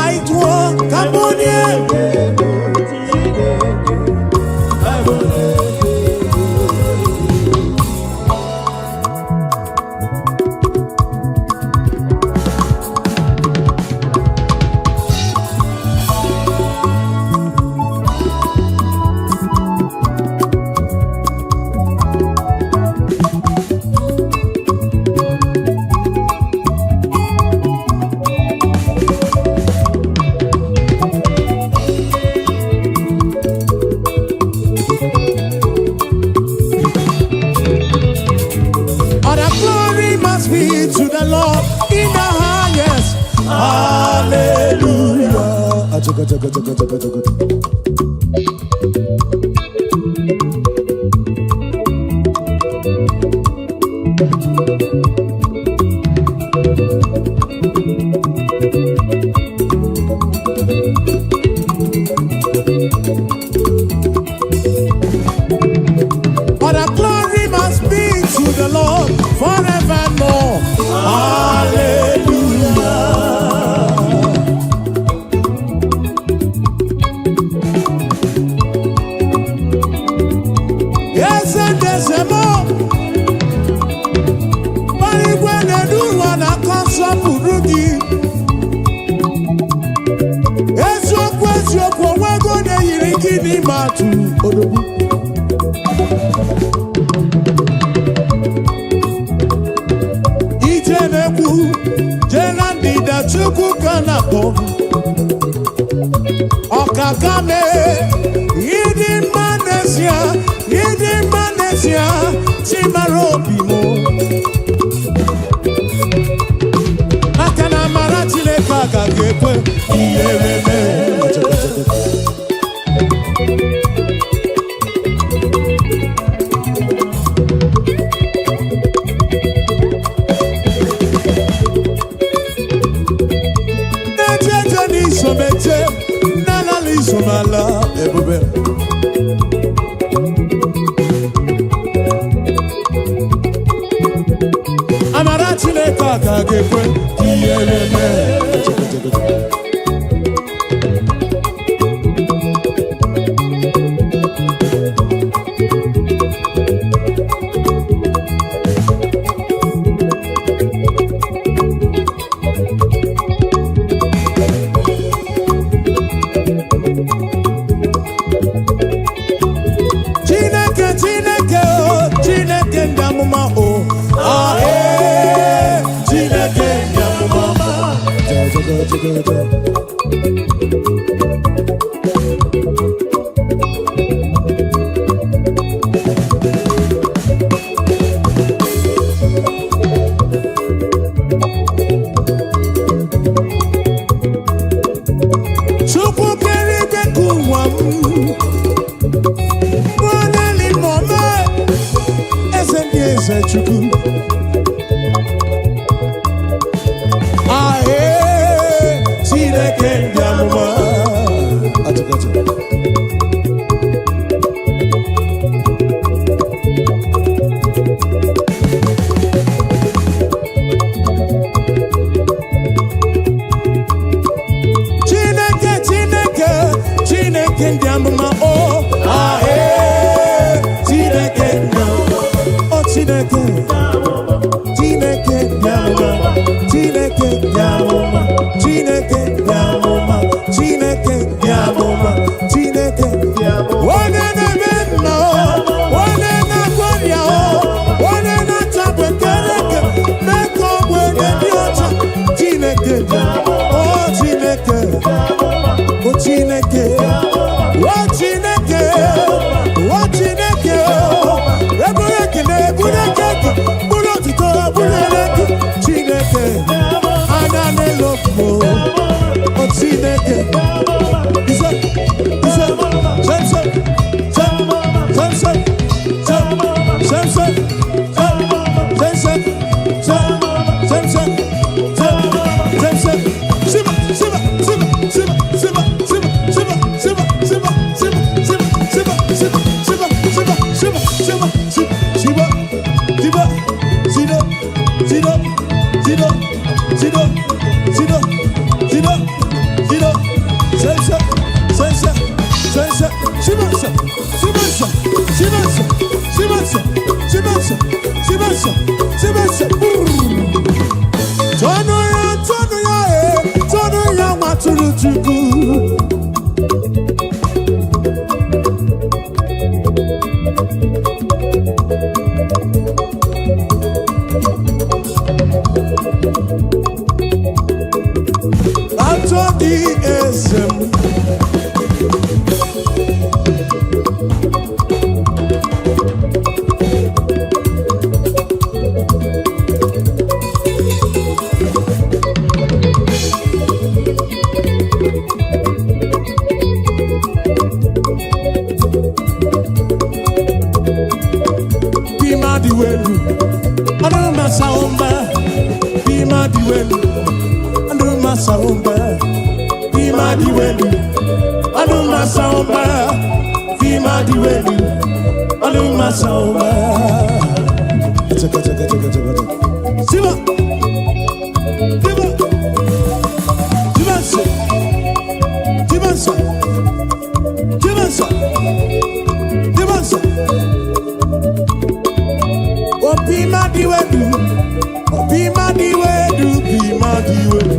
Anyị tụọ ka bunie. Chineke, abulie gị elu. All the glory must be to the Lord in the highest. Hallelujah. Achaga, chaga, chaga, chaga, chaga. All the glory must be to the Lord forevermore. Hallelujah. Eze ndezemo, igwe na-edu ụwa na-akọ nsọpụrụ gị. Eziokwu, eziokwu, onwego na-eyiri gị n'ime atụ odogwu. Ije na-ekwu, jee na ndịda, Chukwu ka na-akpọ. Ọkaka mee, ịdị mma n'ezie, ịdị mma n'ezie, Chimara obi m. Maka na amara Chineke agaghị ekwe ihere mee. Na-eje eje n'isomeje, na-alala isomala ebube. Amara Chineke agaghị ekwe ihere mee. Chineke, Chineke o, Chineke ndị amụma o. Ah, ee, Chineke ndị amụma. Ja, ja, ja, ja, ja. Chukwu kere igwe ka ụwa m. Nwaneli mọme, eze ndị eze, Chukwu. Ahee, Chineke ndị amụma. Atụkatụ. Chineke, Chineke, Chineke ndị amụma o. Ahee, Chineke ndị amụma. O Chineke, Chineke ndị amụma, Chineke ndị amụma, Chineke ndị amụma, Chineke ndị amụma, Chineke Ndị amụma. onye na-eme mma o, onye na-agwọ ọrịa o, onye na-achapụ ekereke mee ka ọ bụ onye dị ọcha. Chineke dị, o Chineke, o Chineke, o Chineke, o Chineke, o eburu ekele. Chukwu. Atọ gị eze m. Bima dị welu, ọdụ masa ụmba. Bima dị welu, ọdụ masa ụmba. Bima dị welu, ọdụ masa ụmba. Bima dị welu, ọdụ masa ụmba. Chaka, chaka, chaka, chaka, chaka. Siba! Siba! Siba nso! Siba nso! Siba nso! Siba nso! Obi madi wedu, obi madi wedu, bi madi wedu.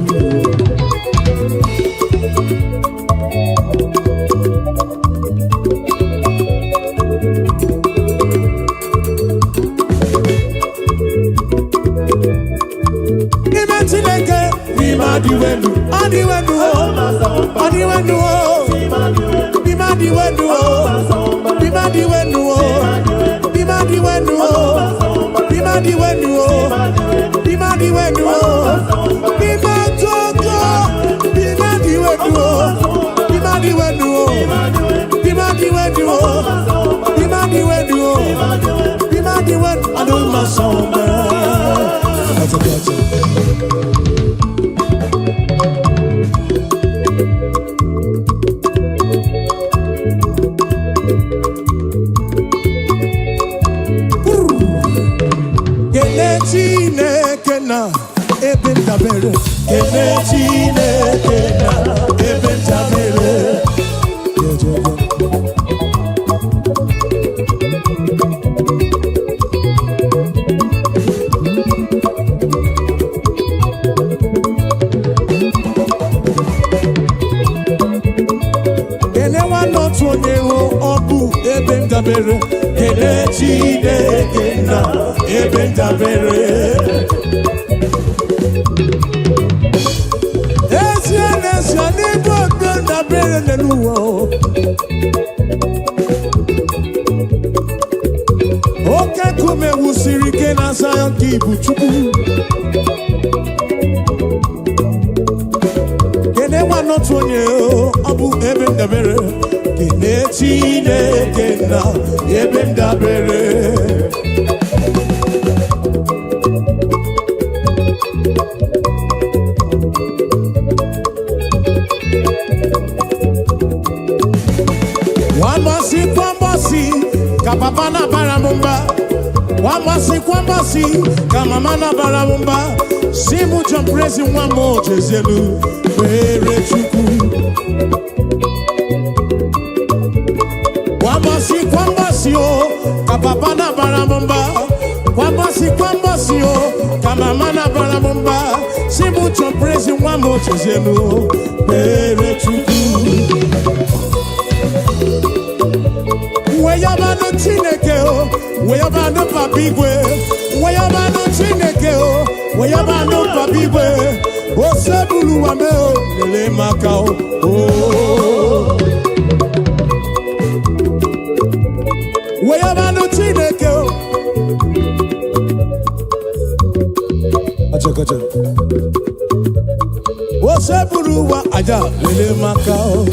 N'ime Chineke, bi madi wedu, adi wedu o, adi wedu o, bi madi wedu o, bi madi wedu o, bi madi wedu o, bi madi wedu o, bi madi wedu o, bi matogo, bi madi wedu o, bi madi wedu o, bi madi wedu o, bi madi wedu o, bi madi wedu. Aduma sọmba. Gotcha, gotcha. Kele Chineke na ebe ndabere. Kele Chineke na ebe ndabere. Jejeje. Kele nwanne otu onye hụ ọ bụ ebe ndabere. Kele Chineke na ebe ndabere. Ezie n'ezie n'ebe ebe ndabere n'elu ụwa o. Oke nkume wusiri ike na Zion ka ibu Chukwu. Kene nwanne otu onye o, ọ bụ ebe ndabere. Kene Chineke na ebe ndabere. Nwambọsị kwambọsị ka papa na-abara m mba. Nwambọsị kwambọsị ka mama na-abara m mba. Si mụ John Prezi nwa m ojezielu kpere Chukwu. Kwambọsị kwambọsị o ka papa na-abara m mba. Kwambọsị kwambọsị o ka mama na-abara m mba. Si mụ John Prezi nwa m ojezielu kpere Chukwu. Weyabanụ Chineke o, weyabanụ Papa Igwe, weyabanụ Chineke o, weyabanụ Papa Igwe, osebulu wa me o, lele maka o. o. Weyabanụ Chineke o. Acha kacha. Osebulu wa aja lele maka o.